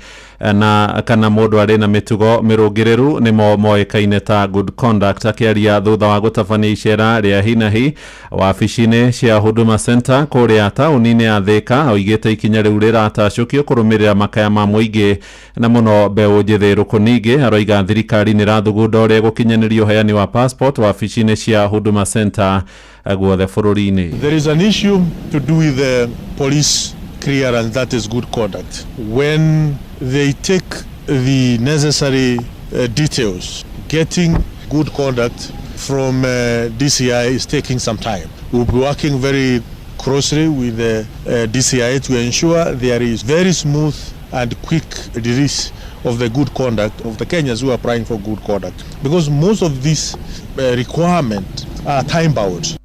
na kana mũndũ arĩ na mĩtugo mĩrũngĩrĩru nĩmo moĩkaine ta good conduct. Akĩaria thutha wa gũtabania icera rĩa hinahi wabici-inĩ cia Huduma Center kũrĩa taũni-inĩ ya Thika, oigĩte ikinya rĩu rĩratacũkio kũrũmĩrĩra makaya ma mũingĩ na mũno mbeũ njĩthĩ. Ruku ningĩ aroiga thirikari nĩ ĩrathugunda ũrĩa gũkinyanĩria ũheani wa passport wabici-inĩ cia Huduma Center guothe bũrũri-inĩ. There is an issue to do with the police clearance, that is good conduct. When they take the necessary details, getting good conduct from DCI is taking some time. We'll be working very closely with the DCI to ensure there is very smooth and quick release of the good conduct of the Kenyans who are applying for good conduct, because most of these requirements are time bound.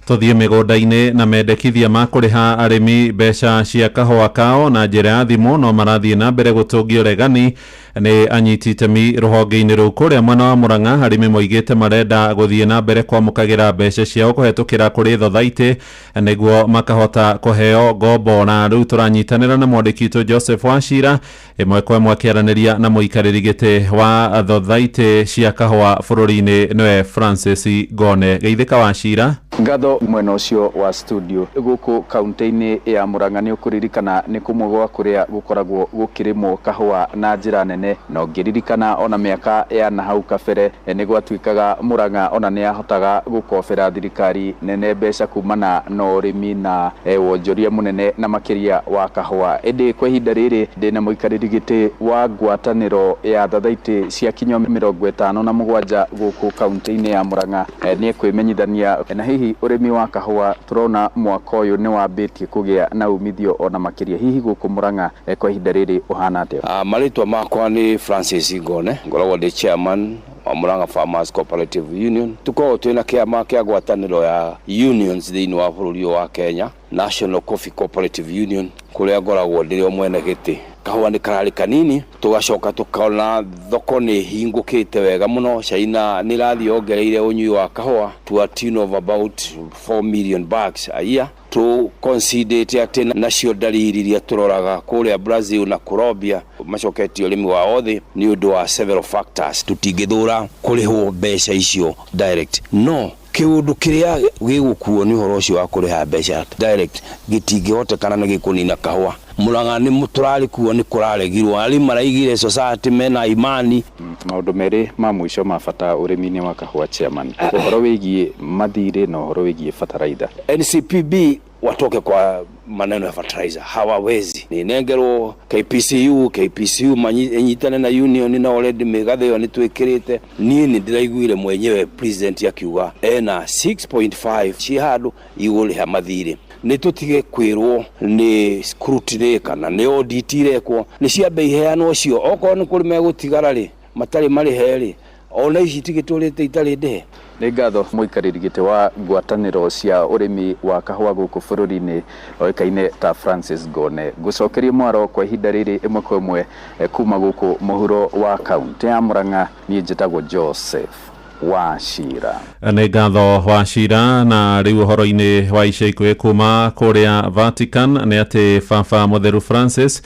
Tuthiĩ mĩgũnda-inĩ na mendekithia ma kũrĩha arĩmi mbeca cia kahũa kao na njĩra ya thimũ no marathiĩ na mbere gũtũngio ũregani nĩ anyiti itemi rũhonge-inĩ rũu kũrĩa mwena wa Murang'a. Arĩmi moigĩte marenda gũthiĩ na mbere kwamũkagĩra mbeca ciao kũhetũkĩra kũrĩ thothaitĩ nĩguo makahota kũheo ngombo. Na rĩu tũranyitanĩra na mwandĩki witũ Joseph Wachira ĩmwe kwa ĩmwe akĩaranĩria na mũikarĩri gĩtĩ wa thothaitĩ cia kahũa bũrũri-inĩ nĩwe Francis Ngone. Geithĩka Wachira. Ngatho mwena ũcio wa studio gũkũ kaunti-inĩ ya Murang'a nĩ ũkũririkana nĩ kũmwe gwa kũrĩa gũkoragwo gũkĩrĩmwo kahũa na njĩra nene, na ũngĩririkana ona mĩaka ya na hau kabere nĩ gwatuĩkaga Murang'a ona nĩ yahotaga gũkobera thirikari nene mbeca kumana na ũrĩmi na wonjoria mũnene na makĩria wa kahũa. Ĩndĩ kwa ihinda rĩrĩ ndĩna mũikarĩri gĩtĩ wa ngwatanĩro ya thathaitĩ cia kinyua 57 gũkũ kaunti-inĩ ya Murang'a, nĩ ekwĩmenyithania na hihi ũrĩmi wa kahũa tũrona mwaka ũyũ nĩ wambĩtie kũgĩa na umithio ona makĩria, hihi gũkũ Murang'a kwa ihinda rĩrĩ ũhana atĩa? Marĩtwa makwa nĩ Francis Ngone, ngoragwo ndĩ chairman wa Murang'a Farmers Cooperative Union. Tukoragwo twĩna kĩama kĩa ngwatanĩro ya unions thĩinĩ wa bũrũri ũyũ wa Kenya, National Coffee Cooperative Union, kũrĩa ngoragwo ndĩrĩ o mwene gĩtĩ. Kahũa nĩ kararĩ kanini, tũgacoka tũkona thoko nĩ hingũkĩte wega mũno. China nĩ ĩrathiĩ yongereire ũnyui wa kahũa to a tune of about 4 million bags a year. Tũ considerate atĩ nacio ndariri iria tũroraga kũrĩa Brazil na Colombia macoketie ũrĩmi wao thĩ nĩ ũndũ wa several factors. Tũtingĩthũra kũrĩhwo mbeca icio direct, no kĩũndũ kĩrĩa gĩgũkuo nĩ ũhoro ũcio wa kũrĩha mbeca direct gĩtingĩhotekana na gĩkũnina kahũa. Murang'a nĩ tũrarĩ kuo nĩ kũraregirwo, arĩmi maraigire society mena imani. Maũndũ merĩ ma mũico ma bata ũrĩmi-inĩ wa kahũa chairman, ũhoro wĩgiĩ mathirĩ na ũhoro wĩgiĩ bataraitha. NCPB watoke kwa maneno ya fertilizer, hawawezi. Ninengerwo KPCU, KPCU manyitane na union na already mĩgathe ĩyo nĩ twĩkĩrĩte. Niĩ nĩ ndĩraiguire mwenyewe president akiuga ena 6.5 ci handũ igũrĩha mathirĩ. Nĩ tũtige kwĩrwo nĩ scrutiny kana nĩ audit irekwo, nĩ ciambe iheanwo cio, okorwo nĩ kũrĩ megũtigara rĩ matarĩ marĩhe rĩ, ona ici tigĩtũrĩte itarĩ ndĩhe. Nĩ ngatho mũikarĩri gĩtĩ wa ngwatanĩro cia ũrĩmi wa kahũa gũkũ bũrũri-inĩ oĩkaine ta Francis Ngone. Ngũcokerie mwaro kwa ihinda rĩrĩ ĩmwe kwa ĩmwe kuma gũkũ mũhuro wa kaunti ya Murang'a. Niĩ njĩtagwo Joseph Wachira. Nĩ ngatho Wachira. Na rĩu ũhoro-inĩ wa ica ikuhĩ kuma kũrĩa Vatican nĩ atĩ Baba Mũtheru Francis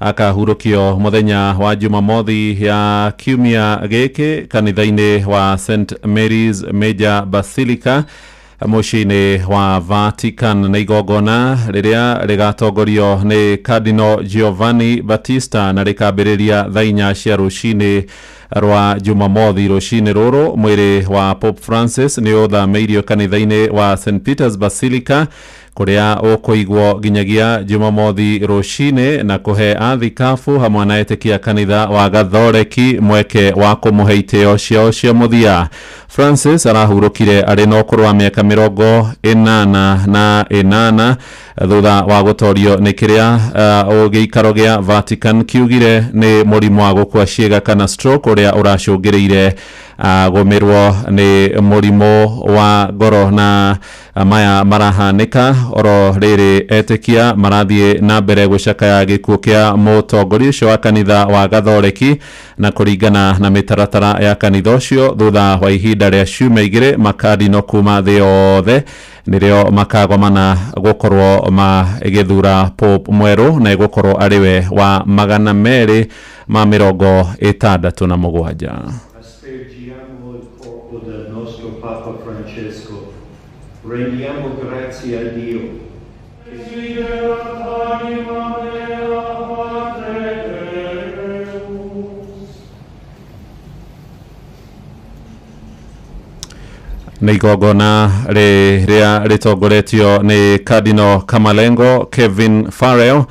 akahurũkio mũthenya wa Jumamothi ya kiumia gĩkĩ kanitha-inĩ wa St Mary's Major Basilica mũciĩ-inĩ wa Vatican. Nĩ igongona rĩrĩa rĩgatongorio nĩ Cardinal Giovanni Battista na rĩkambĩrĩria thaa 4 cia rũcinĩ Rwa Jumamothi rũcinĩ rũrũ mwĩrĩ wa Pope Francis nĩ ũthamĩirio kanitha-inĩ wa St Peter's Basilica kũrĩa ũkũigwo nginyagia Jumamothi rũcinĩ na kũhe athikabu hamwe na etĩkia kanitha wa Gathoreki mweke wa kũmũhe itĩo ciao cia mũthia. Francis arahurũkire arĩ na ũkũrũ wa mĩaka 88 thutha wa gũtorio nĩ kĩrĩa gĩikaro gĩa Vatican kiugire nĩ mũrimũ wa gũkua ciĩga kana stroke ũrĩa ũracũngĩrĩire gũmĩrwo nĩ mũrimũ wa ngoro. Na maya marahanĩka oro rĩrĩ etĩkia marathiĩ na mbere gũcakaya gĩkuũ kĩa mũtongoria ũcio wa kanitha wa Gathoreki, na kũringana na mĩtaratara ya kanitha ũcio thutha wa ihinda rĩa ciumia 2 makadino kuma thĩ yothe nĩrĩo makagomana gũkorwo magĩthura Pope mwerũ na ĩgũkorwo arĩ we wa 267. Aspergiamo il corpo del nostro Papa Francesco. Rendiamo grazie a Dio. Nĩ igongona rĩrĩa rĩtongoretio nĩ Cardinal Kamalengo Kevin Farrell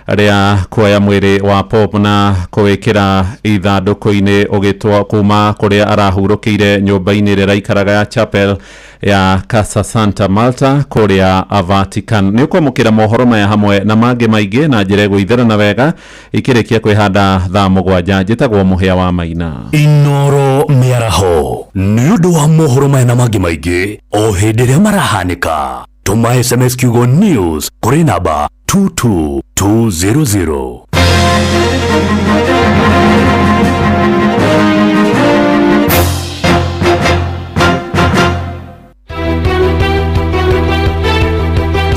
rĩa kuoya mwĩrĩ wa Pope na kũwĩkĩra ithandũkũ-inĩ ũgĩtwo kuma kũrĩa arahurũkĩire nyũmba-inĩ ĩrĩa ĩraikaraga ya chapel ya Casa Santa Malta kũrĩa Vatican. Nĩ ũkwamũkĩra mohoro maya hamwe na mangĩ maingĩ na njĩra ĩgũitherana wega ikĩrĩkia kwĩhanda thaa 7. Njĩtagwo Mũhĩa wa Maina. Inoro mĩaraho nĩ ũndũ wa mohoro maya na mangĩ maingĩ o hĩndĩ ĩrĩa marahanĩka. Tũma SMS kiugo news kũrĩ namba 22200.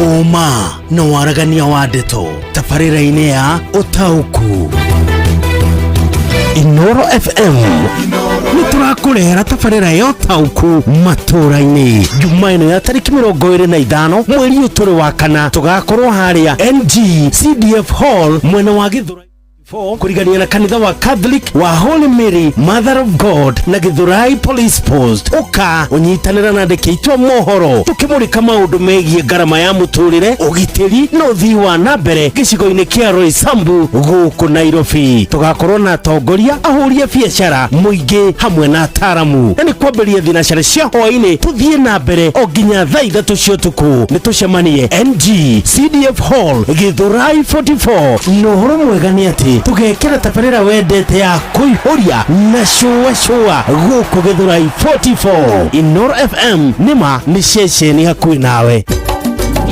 Ũma na waragania wa ndeto tabarĩra-inĩ ya ũtaũku. Inoro FM nĩ tũrakũrehera tabarĩra ya ũtaũku matũra-inĩ Juma ĩno ya tarĩki 25 mweri ũyũ tũrĩ wa kana. Tũgakorwo harĩa NG CDF Hall mwena wa Githurai 4 kũrigania na kanitha wa Catholic wa Holy Mary Mother of God na Githurai Police Post. Ũka ũnyitanĩra na andĩki aitũ a mohoro tũkĩmũrĩka maũndũ megiĩ ngarama ya mũtũrĩre, ũgitĩri na ũthii wa na mbere gĩcigo-inĩ kĩa Roysambu gũkũ Nairobi. Tũgakorwo na atongoria, ahũri a biacara, mũingĩ hamwe na ataaramu, na nĩ kwambĩrĩria thinacara cia hwaĩ-inĩ tũthiĩ na mbere o nginya thaa 3 cia ũtukũ. Nĩ tũcemanie NG CDF Hall Githurai 44. Na ũhoro mwega nĩ atĩ tũgekĩra tabarĩra wendete ya kũihũria na cũa cũa gũkũ Githurai 44. Inoro FM nĩma nĩ ceceni hakuhĩ nawe.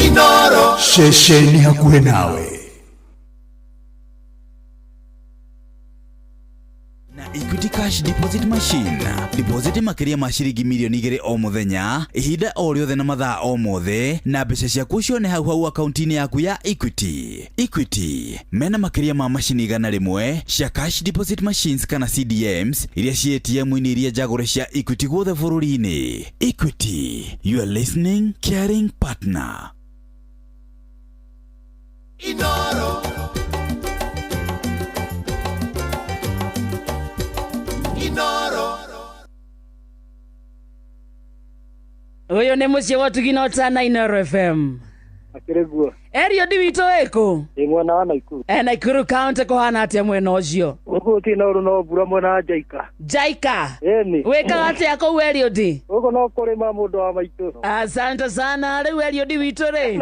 Inoro ceceni hakuhĩ nawe. Equity Cash Deposit Machine. Deposit makĩria ma ciringi mirioni 2 o mũthenya, ihinda o rĩothe na mathaa o mothe, na mbeca ciaku cione hau hau akaunti-inĩ yaku ya Equity. Equity mena makĩria ma macini 100 cia Cash Deposit Machines kana CDMs iria ci ATM-inĩ iria njagũre cia Equity guothe bũrũri-inĩ. Equity, your listening caring partner. Inoro Inoro. Ũyũ nĩ mũciĩ wa ũtugi na ũtana Inoro FM. Akĩrĩ guo. Eliud witũ ĩkũ? Ĩ mwena wa Naikuru. Naikuru county kũhana atĩa mwena ũcio? Gũkũ gũtirĩ na ũru no mbura mwena wa Njaika. Njaika? Ĩni. Wĩkaga atĩa kũu Eliud? Gũkũ no kũrĩma mũndũ wa maitũ. Asante sana. Rĩu Eliud witũ rĩ,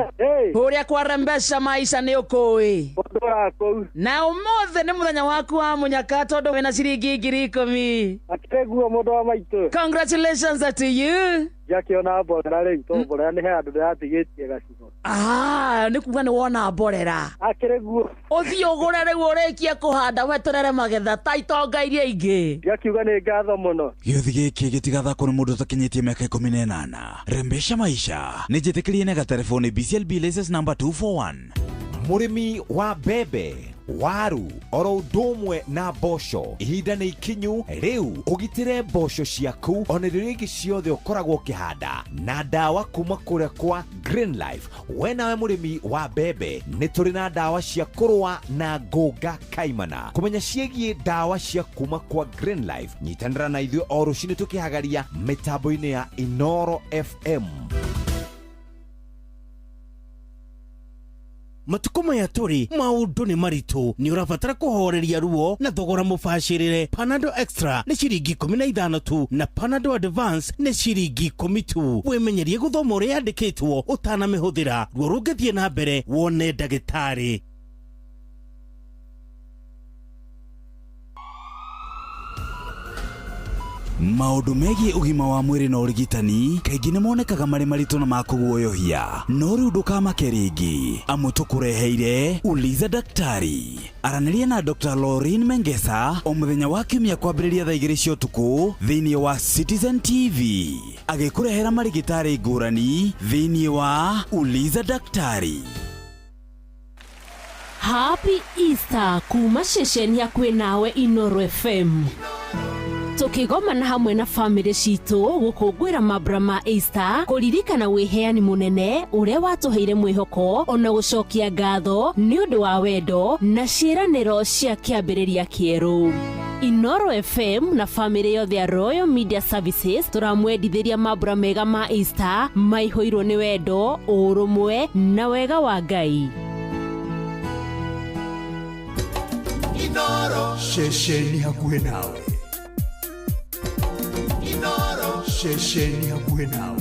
kũrĩa kwa Rembesha maisha nĩ ũkũĩ. Ndũraga kũu. Na ũmũthĩ nĩ mũthenya waku wa mũnyaka tondũ wĩna ciringi 10,000. Akĩrĩ guo mũndũ wa maitũ. Congratulations to you. Njakĩona mborera rĩu tondũ mborera nĩ he handũ ndĩratigĩtie gacigo. Nĩ kuga nĩ wona mborera. Akĩrĩ guo. Ũthiĩ ũgũre rĩu ũrĩkie kũhanda weterere magetha ta itonga iria ingĩ. Ngiakiuga nĩ ngatho mũno. Gĩũthi gĩkĩ gĩtigathakwo nĩ mũndũ ũtakinyĩtie mĩaka 18. Rembesha maisha nĩ njĩtĩkĩrie na gatelefoni BCLB license number 241. Mũrĩmi wa mbembe, waru oro ũndũ ũmwe na mboco, ihinda nĩ ikinyu rĩu ũgitĩre mboco ciaku ona irio iria ingĩ ciothe ũkoragwo ũkĩhanda na ndawa kuma kũrĩa kwa Green Life. We nawe mũrĩmi wa mbembe, nĩ tũrĩ na ndawa cia kũrũa na ngũnga kaimana. Kũmenya ciĩgiĩ ndawa cia kuma kwa Green Life, nyitanĩra na ithuĩ o rũcinĩ tũkĩhagaria mĩtambo-inĩ ya Inoro FM. Matukũ maya tũrĩ maũndũ nĩ maritũ, nĩ ũrabatara kũhoreria ruo na thogora mũbacĩrĩre. Panadol Extra nĩ ciringi 15 tu na Panadol Advance nĩ ciringi 10 tu. Wĩmenyerie gũthoma ũrĩa yandĩkĩtwo ũtanamĩhũthĩra. Ruo rũngĩthiĩ na mbere wone ndagĩtarĩ. Maũndũ megiĩ ũgima wa mwĩrĩ na ũrigitani kaingĩ nĩ monekaga marĩ maritũ na ma kũguoyohia, no rĩu ndũkamake rĩngĩ, amu tũkũreheire Uliza Daktari. Aranĩria na Dr. Lauren Mengesa o mũthenya wa kiumia kwambĩrĩria thaa 2 cia ũtukũ thĩinĩ wa Citizen TV, agĩkũrehera marigĩtarĩ ngũrani thĩinĩ wa Uliza Daktari. Happy Easter kuma ceceni hakuhĩ nawe Inoro FM. Tukigomana hamwe na family citũ gũkũngũĩra mambura ma Easter, kũririkana wĩheani mũnene ũrĩa watũheire mwĩhoko ona gũcokia ngatho nĩ ũndũ wa wendo na ciĩranĩro cia kĩambĩrĩria kĩerũ. Inoro FM na family yothe ya Royal Media Services tũramwendithĩria mambura mega ma Easter maihũirwo nĩ wendo, ũrũmwe na wega wa Ngai. Inoro ceceni hakuhĩ nawe. Inoro ceceni hakuhĩ nawe.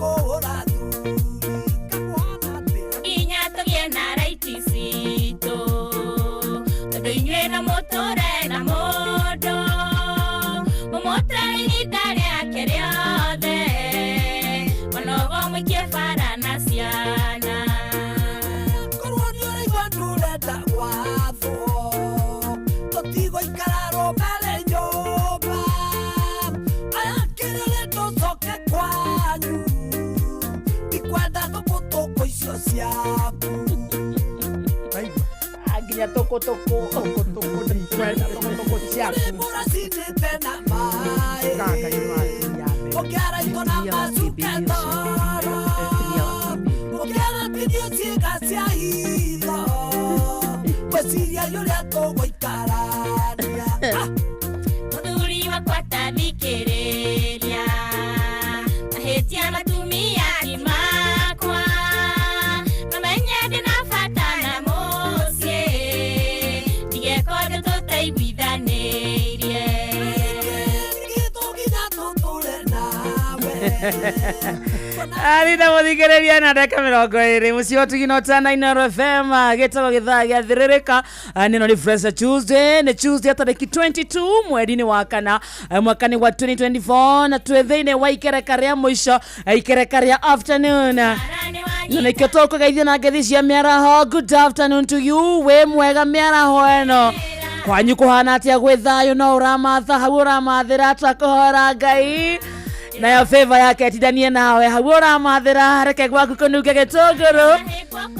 Kũhũra Ihinda rĩake rĩothe Onogo mũikie bara na ciana. Korwo nĩ ũraigua ndũrenda gwathwo, tũtigũikara rũmere nyũmba. Aya kĩrĩrĩ tũcoke kwanyu, ndikwenda tũkũtũkũ icio ciaku. Nginya tũkũtũkũ tũkũtũkũ ndikwenda tũkũtũkũ ciaku. Mũracinĩte na maĩ, ũkĩaraitwo na macuke toro, ũkĩaratinio ciĩga cia hitho, gwĩciria ũrĩa tũgũikarania. Mũthuri wakwa ta thikĩrĩria, mahĩtia matumia ti makwa, mamenye ndĩna bata na mũciĩ, ndigeka ũndũ tũtaiguithanĩirie. Arina muthikiriria na ndagĩka 20 mũciĩ wa Tugina Ũtana Inooro FM gĩtagwo gĩthaa gĩa thĩrĩrĩka. Nĩno nĩ Fresh Tuesday, nĩ Tuesday tarĩki 22 mweri-inĩ wa kana, mwaka-inĩ wa 2024, na twĩ thĩinĩ wa ikereka rĩa mũico, ikereka rĩa afternoon, na nĩkĩo tũkũgeithio na ngethi cia mĩaraho. Good afternoon to you, wĩ mwega mĩaraho ĩno kwanyu kũhana atĩa? Gwĩ thayũ? No ũramatha hau ũramathĩra, twakũhoera Ngai nayo favor yake etindanie nawe hau ũramathĩra, reke gwaku kũnunge gĩtũngũrũ.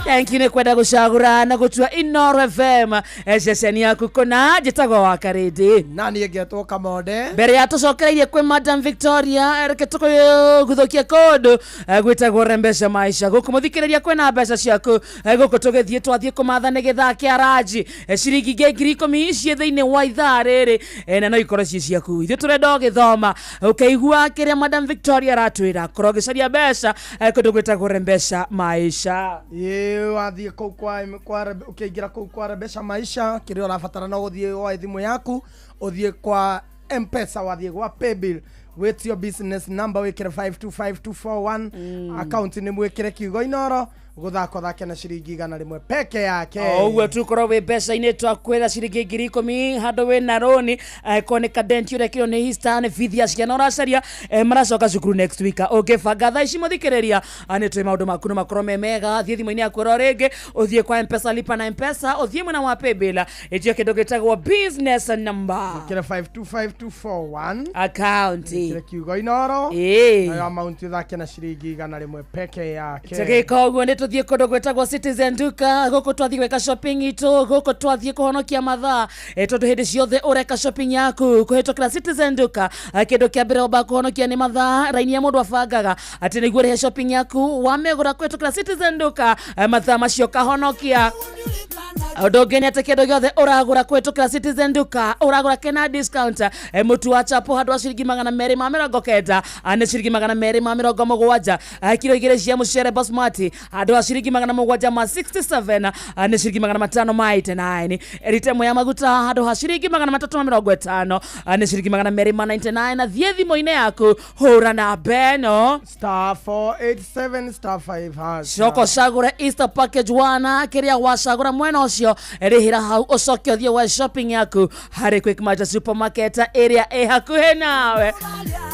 Thank you nĩ kwenda gũcagũra na gũtua Inooro FM ceceni yaku kũna. Njĩtagwo wa Karĩndĩ na niĩ ngetwo Kamonde. Mbere ya tũcokereirie kwĩ Madam Victoria, reke tũkũguthũkie kũndũ gwĩtagwo Rembesha Maisha. Gũkũ mũthikĩrĩria kwĩna mbeca ciaku, gũkũ tũgĩthiĩ twathiĩ kũmatha nĩ gĩthaa kĩa ranji, ciringi 10,000 ciĩ thĩinĩ wa ithaa rĩrĩ, na no ikorwo ciĩ ciaku. Ithuĩ tũrenda ũgĩthoma ũkĩigua kĩrĩa Madam Victoria aratwĩra, korwo ũgĩcaria mbeca kũndũ gwĩtagwo Rembesha Maisha. Ĩĩ, wathiĩ kũu kwa ũkĩingĩra kũu kwa Rembesha Maisha, kĩrĩa ũrabatara no gũthiĩ woe thimũ yaku, ũthiĩ kwa M-Pesa, wathiĩ gwa Paybill, wĩtio business number, wĩkĩre 525241, account nĩ mwĩkĩre kiugo Inooro, gũthaka ũthake na ciringi 100 peke yake. O ũguo tu korwo wĩ mbeca-inĩ twakwĩra ciringi 10,000 handũ wĩ na rũni, angĩkorwo nĩ kadenti ũrekĩrwo nĩ Easter, nĩ bithi ya ciana ũracaria, maracoka cukuru next week, ũngĩbanga thaa ici mũthikĩrĩria, nĩ tũĩ maũndũ maku no makorwo me mega. Thiĩ thimũ-inĩ yaku oro rĩngĩ, ũthiĩ kwa M-Pesa, lipa na M-Pesa, ũthiĩ mwena wa Paybill, ĩtio kĩndũ gĩtagwo business number, Wĩkĩre 525241, account wĩkĩre kiugo Inooro, Ĩĩ. nayo amount ũthake na ciringi 100 peke yake. Tũgĩka ũguo nĩ tũthiĩ kũndũ gwĩtagwo Citizen Duka. Gũkũ twathiĩ gwĩka shopping itũ, gũkũ twathiĩ kũhonokia mathaa, tondũ hĩndĩ ciothe ũreka shopping yaku kũhĩtũkĩra Citizen Duka, kĩndũ kĩa mbere wambaga kũhonokia nĩ mathaa. Raini ya mũndũ abangaga atĩ nĩguo ũrĩhe shopping yaku, wamĩgũra kũhĩtũkĩra Citizen Duka, mathaa macio kahonokia. Ũndũ ũngĩ nĩ atĩ kĩndũ gĩothe ũragũra kũhĩtũkĩra Citizen Duka ũragũra kena discount. Mũtu wa chapo handũ wa ciringi 290 nĩ ciringi 270. Kiro 2 cia mũcere basmati handũ wa ciringi 767 nĩ ciringi 589. Rita ĩmwe ya maguta handũ ha ciringi 350 nĩ ciringi 299. Na thiĩ thimũ-inĩ yaku hũra namba ĩno star 487 star 5 hash, coka ũcagũre Easter package 1, kĩrĩa wacagũra mwena ũcio rĩhĩra hau, ũcoke ũthiĩ wa shopping yaku harĩ Quickmart supermarket ĩrĩa ĩ hakuhĩ nawe.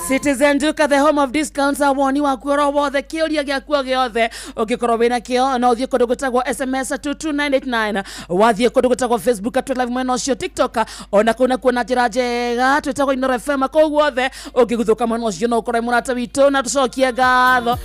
Citizen Duka, the home of discounts. Woni waku oro wothe, kĩũria gĩaku o gĩothe ũngĩkorwo wĩna kĩo, no ũthiĩ kũndũ gwĩtagwo SMS 22989, wathiĩ kũndũ gwĩtagwo Facebook twĩ live mwena ũcio, TikTok ona kũu nakuo na njĩra njega twĩtagwo Inooro FM. Kũu guothe ũngĩguthũka mwena ũcio no ũkorwo mũrata witũ na tũcokie ngatho.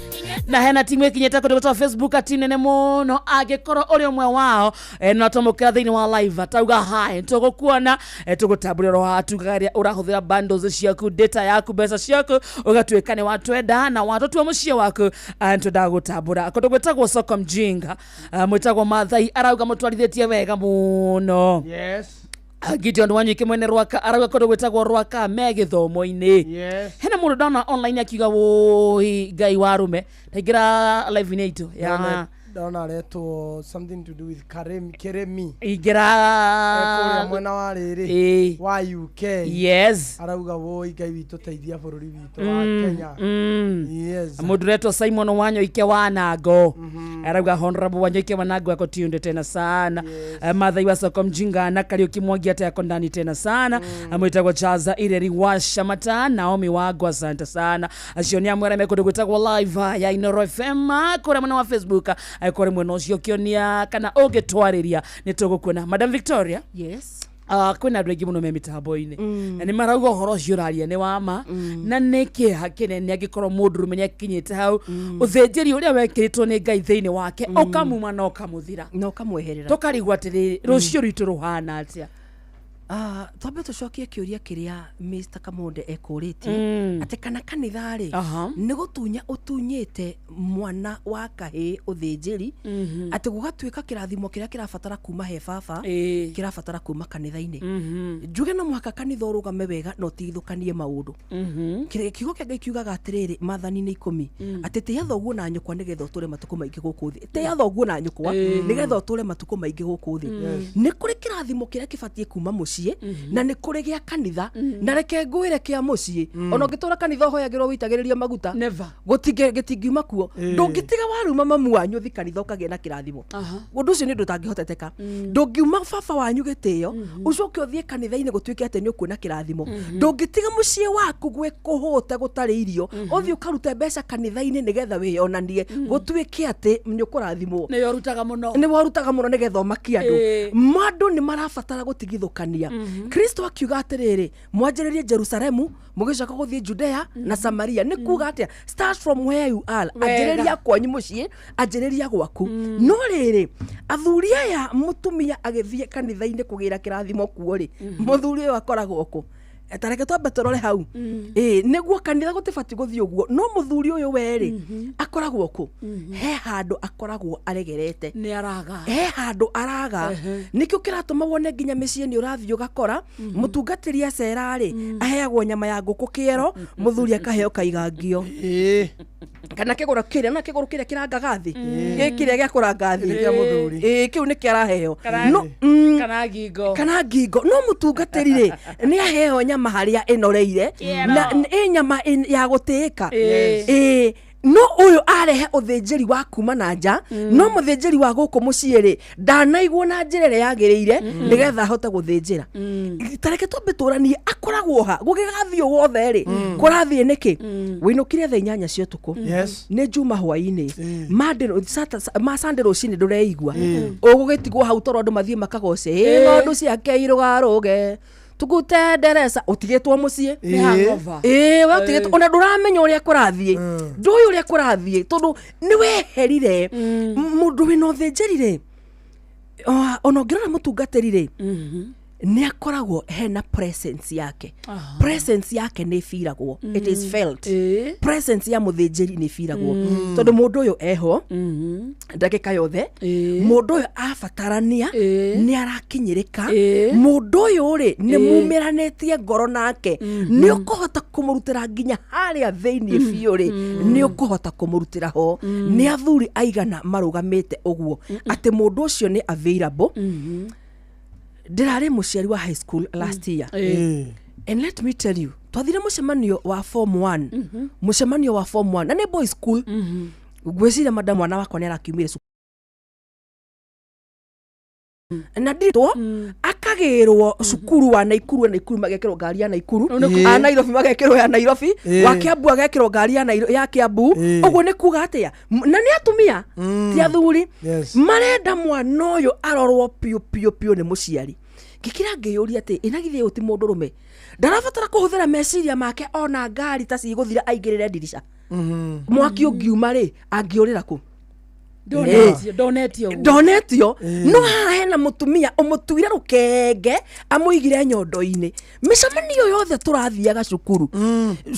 Na hena timu ĩkinyĩte kũndũ gwĩtagwo Facebook, timu nene mũno, angĩkorwo ũrĩ ũmwe wao, no twamũkĩra thĩinĩ wa live, tauga hi, tũgũkuona, tũgũtambũrĩra roha tugaga rĩrĩa ũrahũthĩra bundles ciaku, data yaku, mbeca ciaku, ũgatuĩka nĩ watwenda na watũtua mũciĩ waku. Nĩtwendaga gũtambũra kũndũ gwĩtagwo Soko Mjinga, mwĩtagwo Mathai arauga mũtwarithĩtie wega mũno. Yes. Gideon Wanyuike mwene Rwaka arauga kũndũ gwĩtagwo Rwaka me gĩthomo-inĩ. Yes. Hena mũndũ ndona online akiuga wũi Ngai wa rume, taingĩra live-inĩ itũ ya Ndona aretwo something to do with Karemi, Keremi. Ingĩra. Kũrĩa mwena wa rĩrĩ Ĩĩ. wa UK. Yes. Arauga woi Ngai witũ teithia bũrũri witũ wa Kenya. Yes. Mundu retwo Simon Wanyoike Wanango arauga honorable Wanyoike Wanango ako tunde tena sana. Yes. Mathai wa soko mjinga na Kariuki Mwangi ate ako ndani tena sana. Mwitagwo Chaza Ireri wa Shamata Naomi Wagwa, asante sana. Acio nĩ amwe arĩa mekũndũ gwĩtagwo live ya Inoro FM kũrĩa mwena wa Facebook, kũrĩ mwena ũcio ũkĩonia kana ũngĩtwarĩria nĩ tũgũkuona. Madam Victoria. Yes. Kwĩna andũ aingĩ mũno me mĩtambo-inĩ na nĩ marauga ũhoro ũcio ũraria nĩ wa ma na nĩ kĩeha kĩnene angĩkorwo mũndũrũme nĩ akinyĩte hau ũthĩnjĩri ũrĩa wekĩrĩtwo nĩ Ngai thĩinĩ wake ũkamuma na ũkamũthira na ũkamweherera. Tũkarigwo atĩrĩrĩ, rũciũ rwitũ rũhana atĩa? Twambe tũcokie kĩũria kĩrĩa Mr. Kamonde ekũrĩtie atĩ kana kanitha rĩ nĩ gũtunya ũtunyĩte mwana wa kahĩĩ ũthĩnjĩri, atĩ gũgatuĩka kĩrathimo kĩrĩa kĩrabatara kuma he baba kĩrabatara kuma kanitha-inĩ. Njuge no mũhaka kanitha ũrũgame wega na ũtigithũkanie maũndũ. Kiugo kĩa Ngai kiugaga atĩrĩrĩ maathani-inĩ 10 atĩ tĩĩa thoguo na nyũkwa nĩgetha ũtũre matukũ maingĩ gũkũ thĩ. Tĩĩa thoguo na nyũkwa nĩgetha ũtũre matukũ maingĩ gũkũ thĩ. Nĩ kũrĩ kĩrathimo kĩrĩa kĩbatiĩ kuma mũciĩ na nĩ kũrĩ gĩa kanitha, na reke ngwĩre kĩa mũciĩ ona ũngĩtũra kanitha ũhoyagĩrwo wĩitagĩrĩria maguta gĩtingiuma kuo. Ndũngĩtiga waruma mamu wanyu ũthi kanitha ũkagĩa na kĩrathimo. Ũndũ ũcio nĩ ũndũ ũtangĩhoteteka. Ndũngiuma baba wanyu gĩtĩo ũcoke ũthiĩ kanitha-inĩ gũtuĩke atĩ nĩ ũkuona kĩrathimo. Ndũngĩtiga mũciĩ waku gwĩ kũhũta gũtarĩ irio ũthiĩ ũkarute mbeca kanitha-inĩ nĩgetha wĩyonanie gũtuĩke atĩ nĩ ũkũrathimwo. Nĩwe ũrutaga mũno. Nĩwe ũrutaga mũno nĩgetha ũmakie andũ. Andũ nĩ marabatara gũtigithũkania. Kristo akiuga atĩrĩrĩ, mwanjĩrĩrie Jerusalemu mũgĩcoka gũthiĩ Judea na Samaria. Nĩ kuga atĩa? Start from where you are. Anjĩrĩria kwanyu mũciĩ, anjĩrĩria gwaku. No rĩrĩ, athuri aya mũtumia agĩthiĩ kanitha-inĩ kũgĩra kĩrathimo kuo rĩ, mũthuri ũyũ akoragwo kũ? Tareke twambe tũrore hau. Nĩguo kanitha gũtibatiĩ gũthiĩ ũguo, no mũthuri ũyũ werĩ akoragwo kũ? He handũ akoragwo aregerete. Nĩ araga. He handũ araga. Nĩkĩo kĩratũma wone nginya mĩciĩ nĩ ũrathiĩ ũgakora mũtungatĩri acera rĩ aheagwo nyama ya ngũkũ kĩero, mũthuri akaheo kaigangio. Kana kĩgũrũ kĩrĩa na kĩgũrũ kĩrĩa kĩrangaga thĩ, gĩkĩ kĩrĩa gĩa kũranga thĩ. Kĩa mũthuri. Kĩu nĩkĩo araheo. Kana ngingo. Kana ngingo. No mũtungatĩri rĩ nĩ aheo nyama harĩa ĩnoreire na ĩ nyama ya gũtĩĩka. No ũyũ arehe ũthĩnjĩri wa kuma na nja, no mũthĩnjĩri wa gũkũ mũciĩ rĩ ndanaigwo na njĩra ĩrĩa yagĩrĩire nĩgetha ahote gũthĩnjĩra. Tareke twambe tũranie akoragwo ha gũgĩgathiĩ wothe rĩ kũrathiĩ nĩkĩ? Wĩinũkire thaa 8 cia ũtukũ. Nĩ Juma hwaĩ-inĩ. Ma Sunday rũcinĩ ndũreigua. Ũgũgĩtigwo hau toro andũ mathiĩ makagoce. Ng'ondu ciake irũgarũge. Tugute nderesa ũtigĩtwo mũciĩ. Nĩ hangover. We ũtigĩtwo ona ndũramenya ũrĩa kũrathiĩ. Ndũĩ ũrĩa kũrathiĩ tondũ nĩ weherire. Mũndũ wĩna ũthĩnjĩri rĩ, ona ũngĩrora mũtungatĩri rĩ, nĩ akoragwo hena presence yake. Presence yake nĩ ĩbiragwo. It is felt. Presence ya mũthĩnjĩri nĩ ĩbiragwo. Tondũ mũndũ ũyũ eho ndagĩka yothe, mũndũ ũyũ abatarania nĩ arakinyĩrĩka. Mũndũ ũyũ rĩ nĩ mumĩranĩtie ngoro nake, nĩ ũkũhota kũmũrutĩra nginya harĩa thĩinĩ biũ rĩ, nĩ ũkũhota kũmũrutĩra ho. Nĩ athuri aigana marũgamĩte ũguo atĩ mũndũ ũcio nĩ available. Ndĩrarĩ mũciari wa high school last year. And let me tell you, twathire mũcemanio wa form 1. Mũcemanio wa form 1 na nĩ boys school. Ngwĩciria madam mwana wakwa nĩ arakiumire cukuru. Na nditwo akagĩrwo cukuru wa Naikuru, Naikuru magekĩrwo ngari ya Naikuru, a Nairobi magekĩrwo ya Nairobi, wa Kiambu agekĩrwo ngari ya Nairobi ya Kiambu. Ũguo nĩ kuga atĩa? Na nĩ atumia ti athuri. Marenda mwana ũyũ arorwo piũ piũ piũ nĩ mũciari. Ngĩkira ngĩyũria atĩ ĩna githĩ ũyũ ti mũndũrũme, ndarabatara kũhũthĩra meciria make ona ngari ta cigũthira aingĩrĩre ndirica. Mwaki ũngiuma rĩ angĩũrĩra kũ? Ndonetio. Ndonetio. No haha hena mũtumia ũmũtuire rũkenge amũigire nyondo-inĩ. Mĩcemanio yothe tũrathiaga cukuru.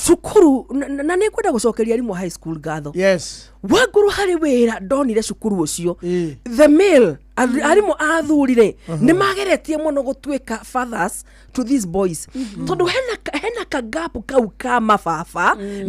Cukuru na nĩ ngwenda gũcokeria arimũ a high school ngatho. Yes. Wangũrũ harĩ wĩra ndonire cukuru ũcio. The male arimũ a athuri rĩ nĩ mageretie mũno gũtuĩka fathers to these boys. Tondũ hena ka gap kau ka mababa. Nĩ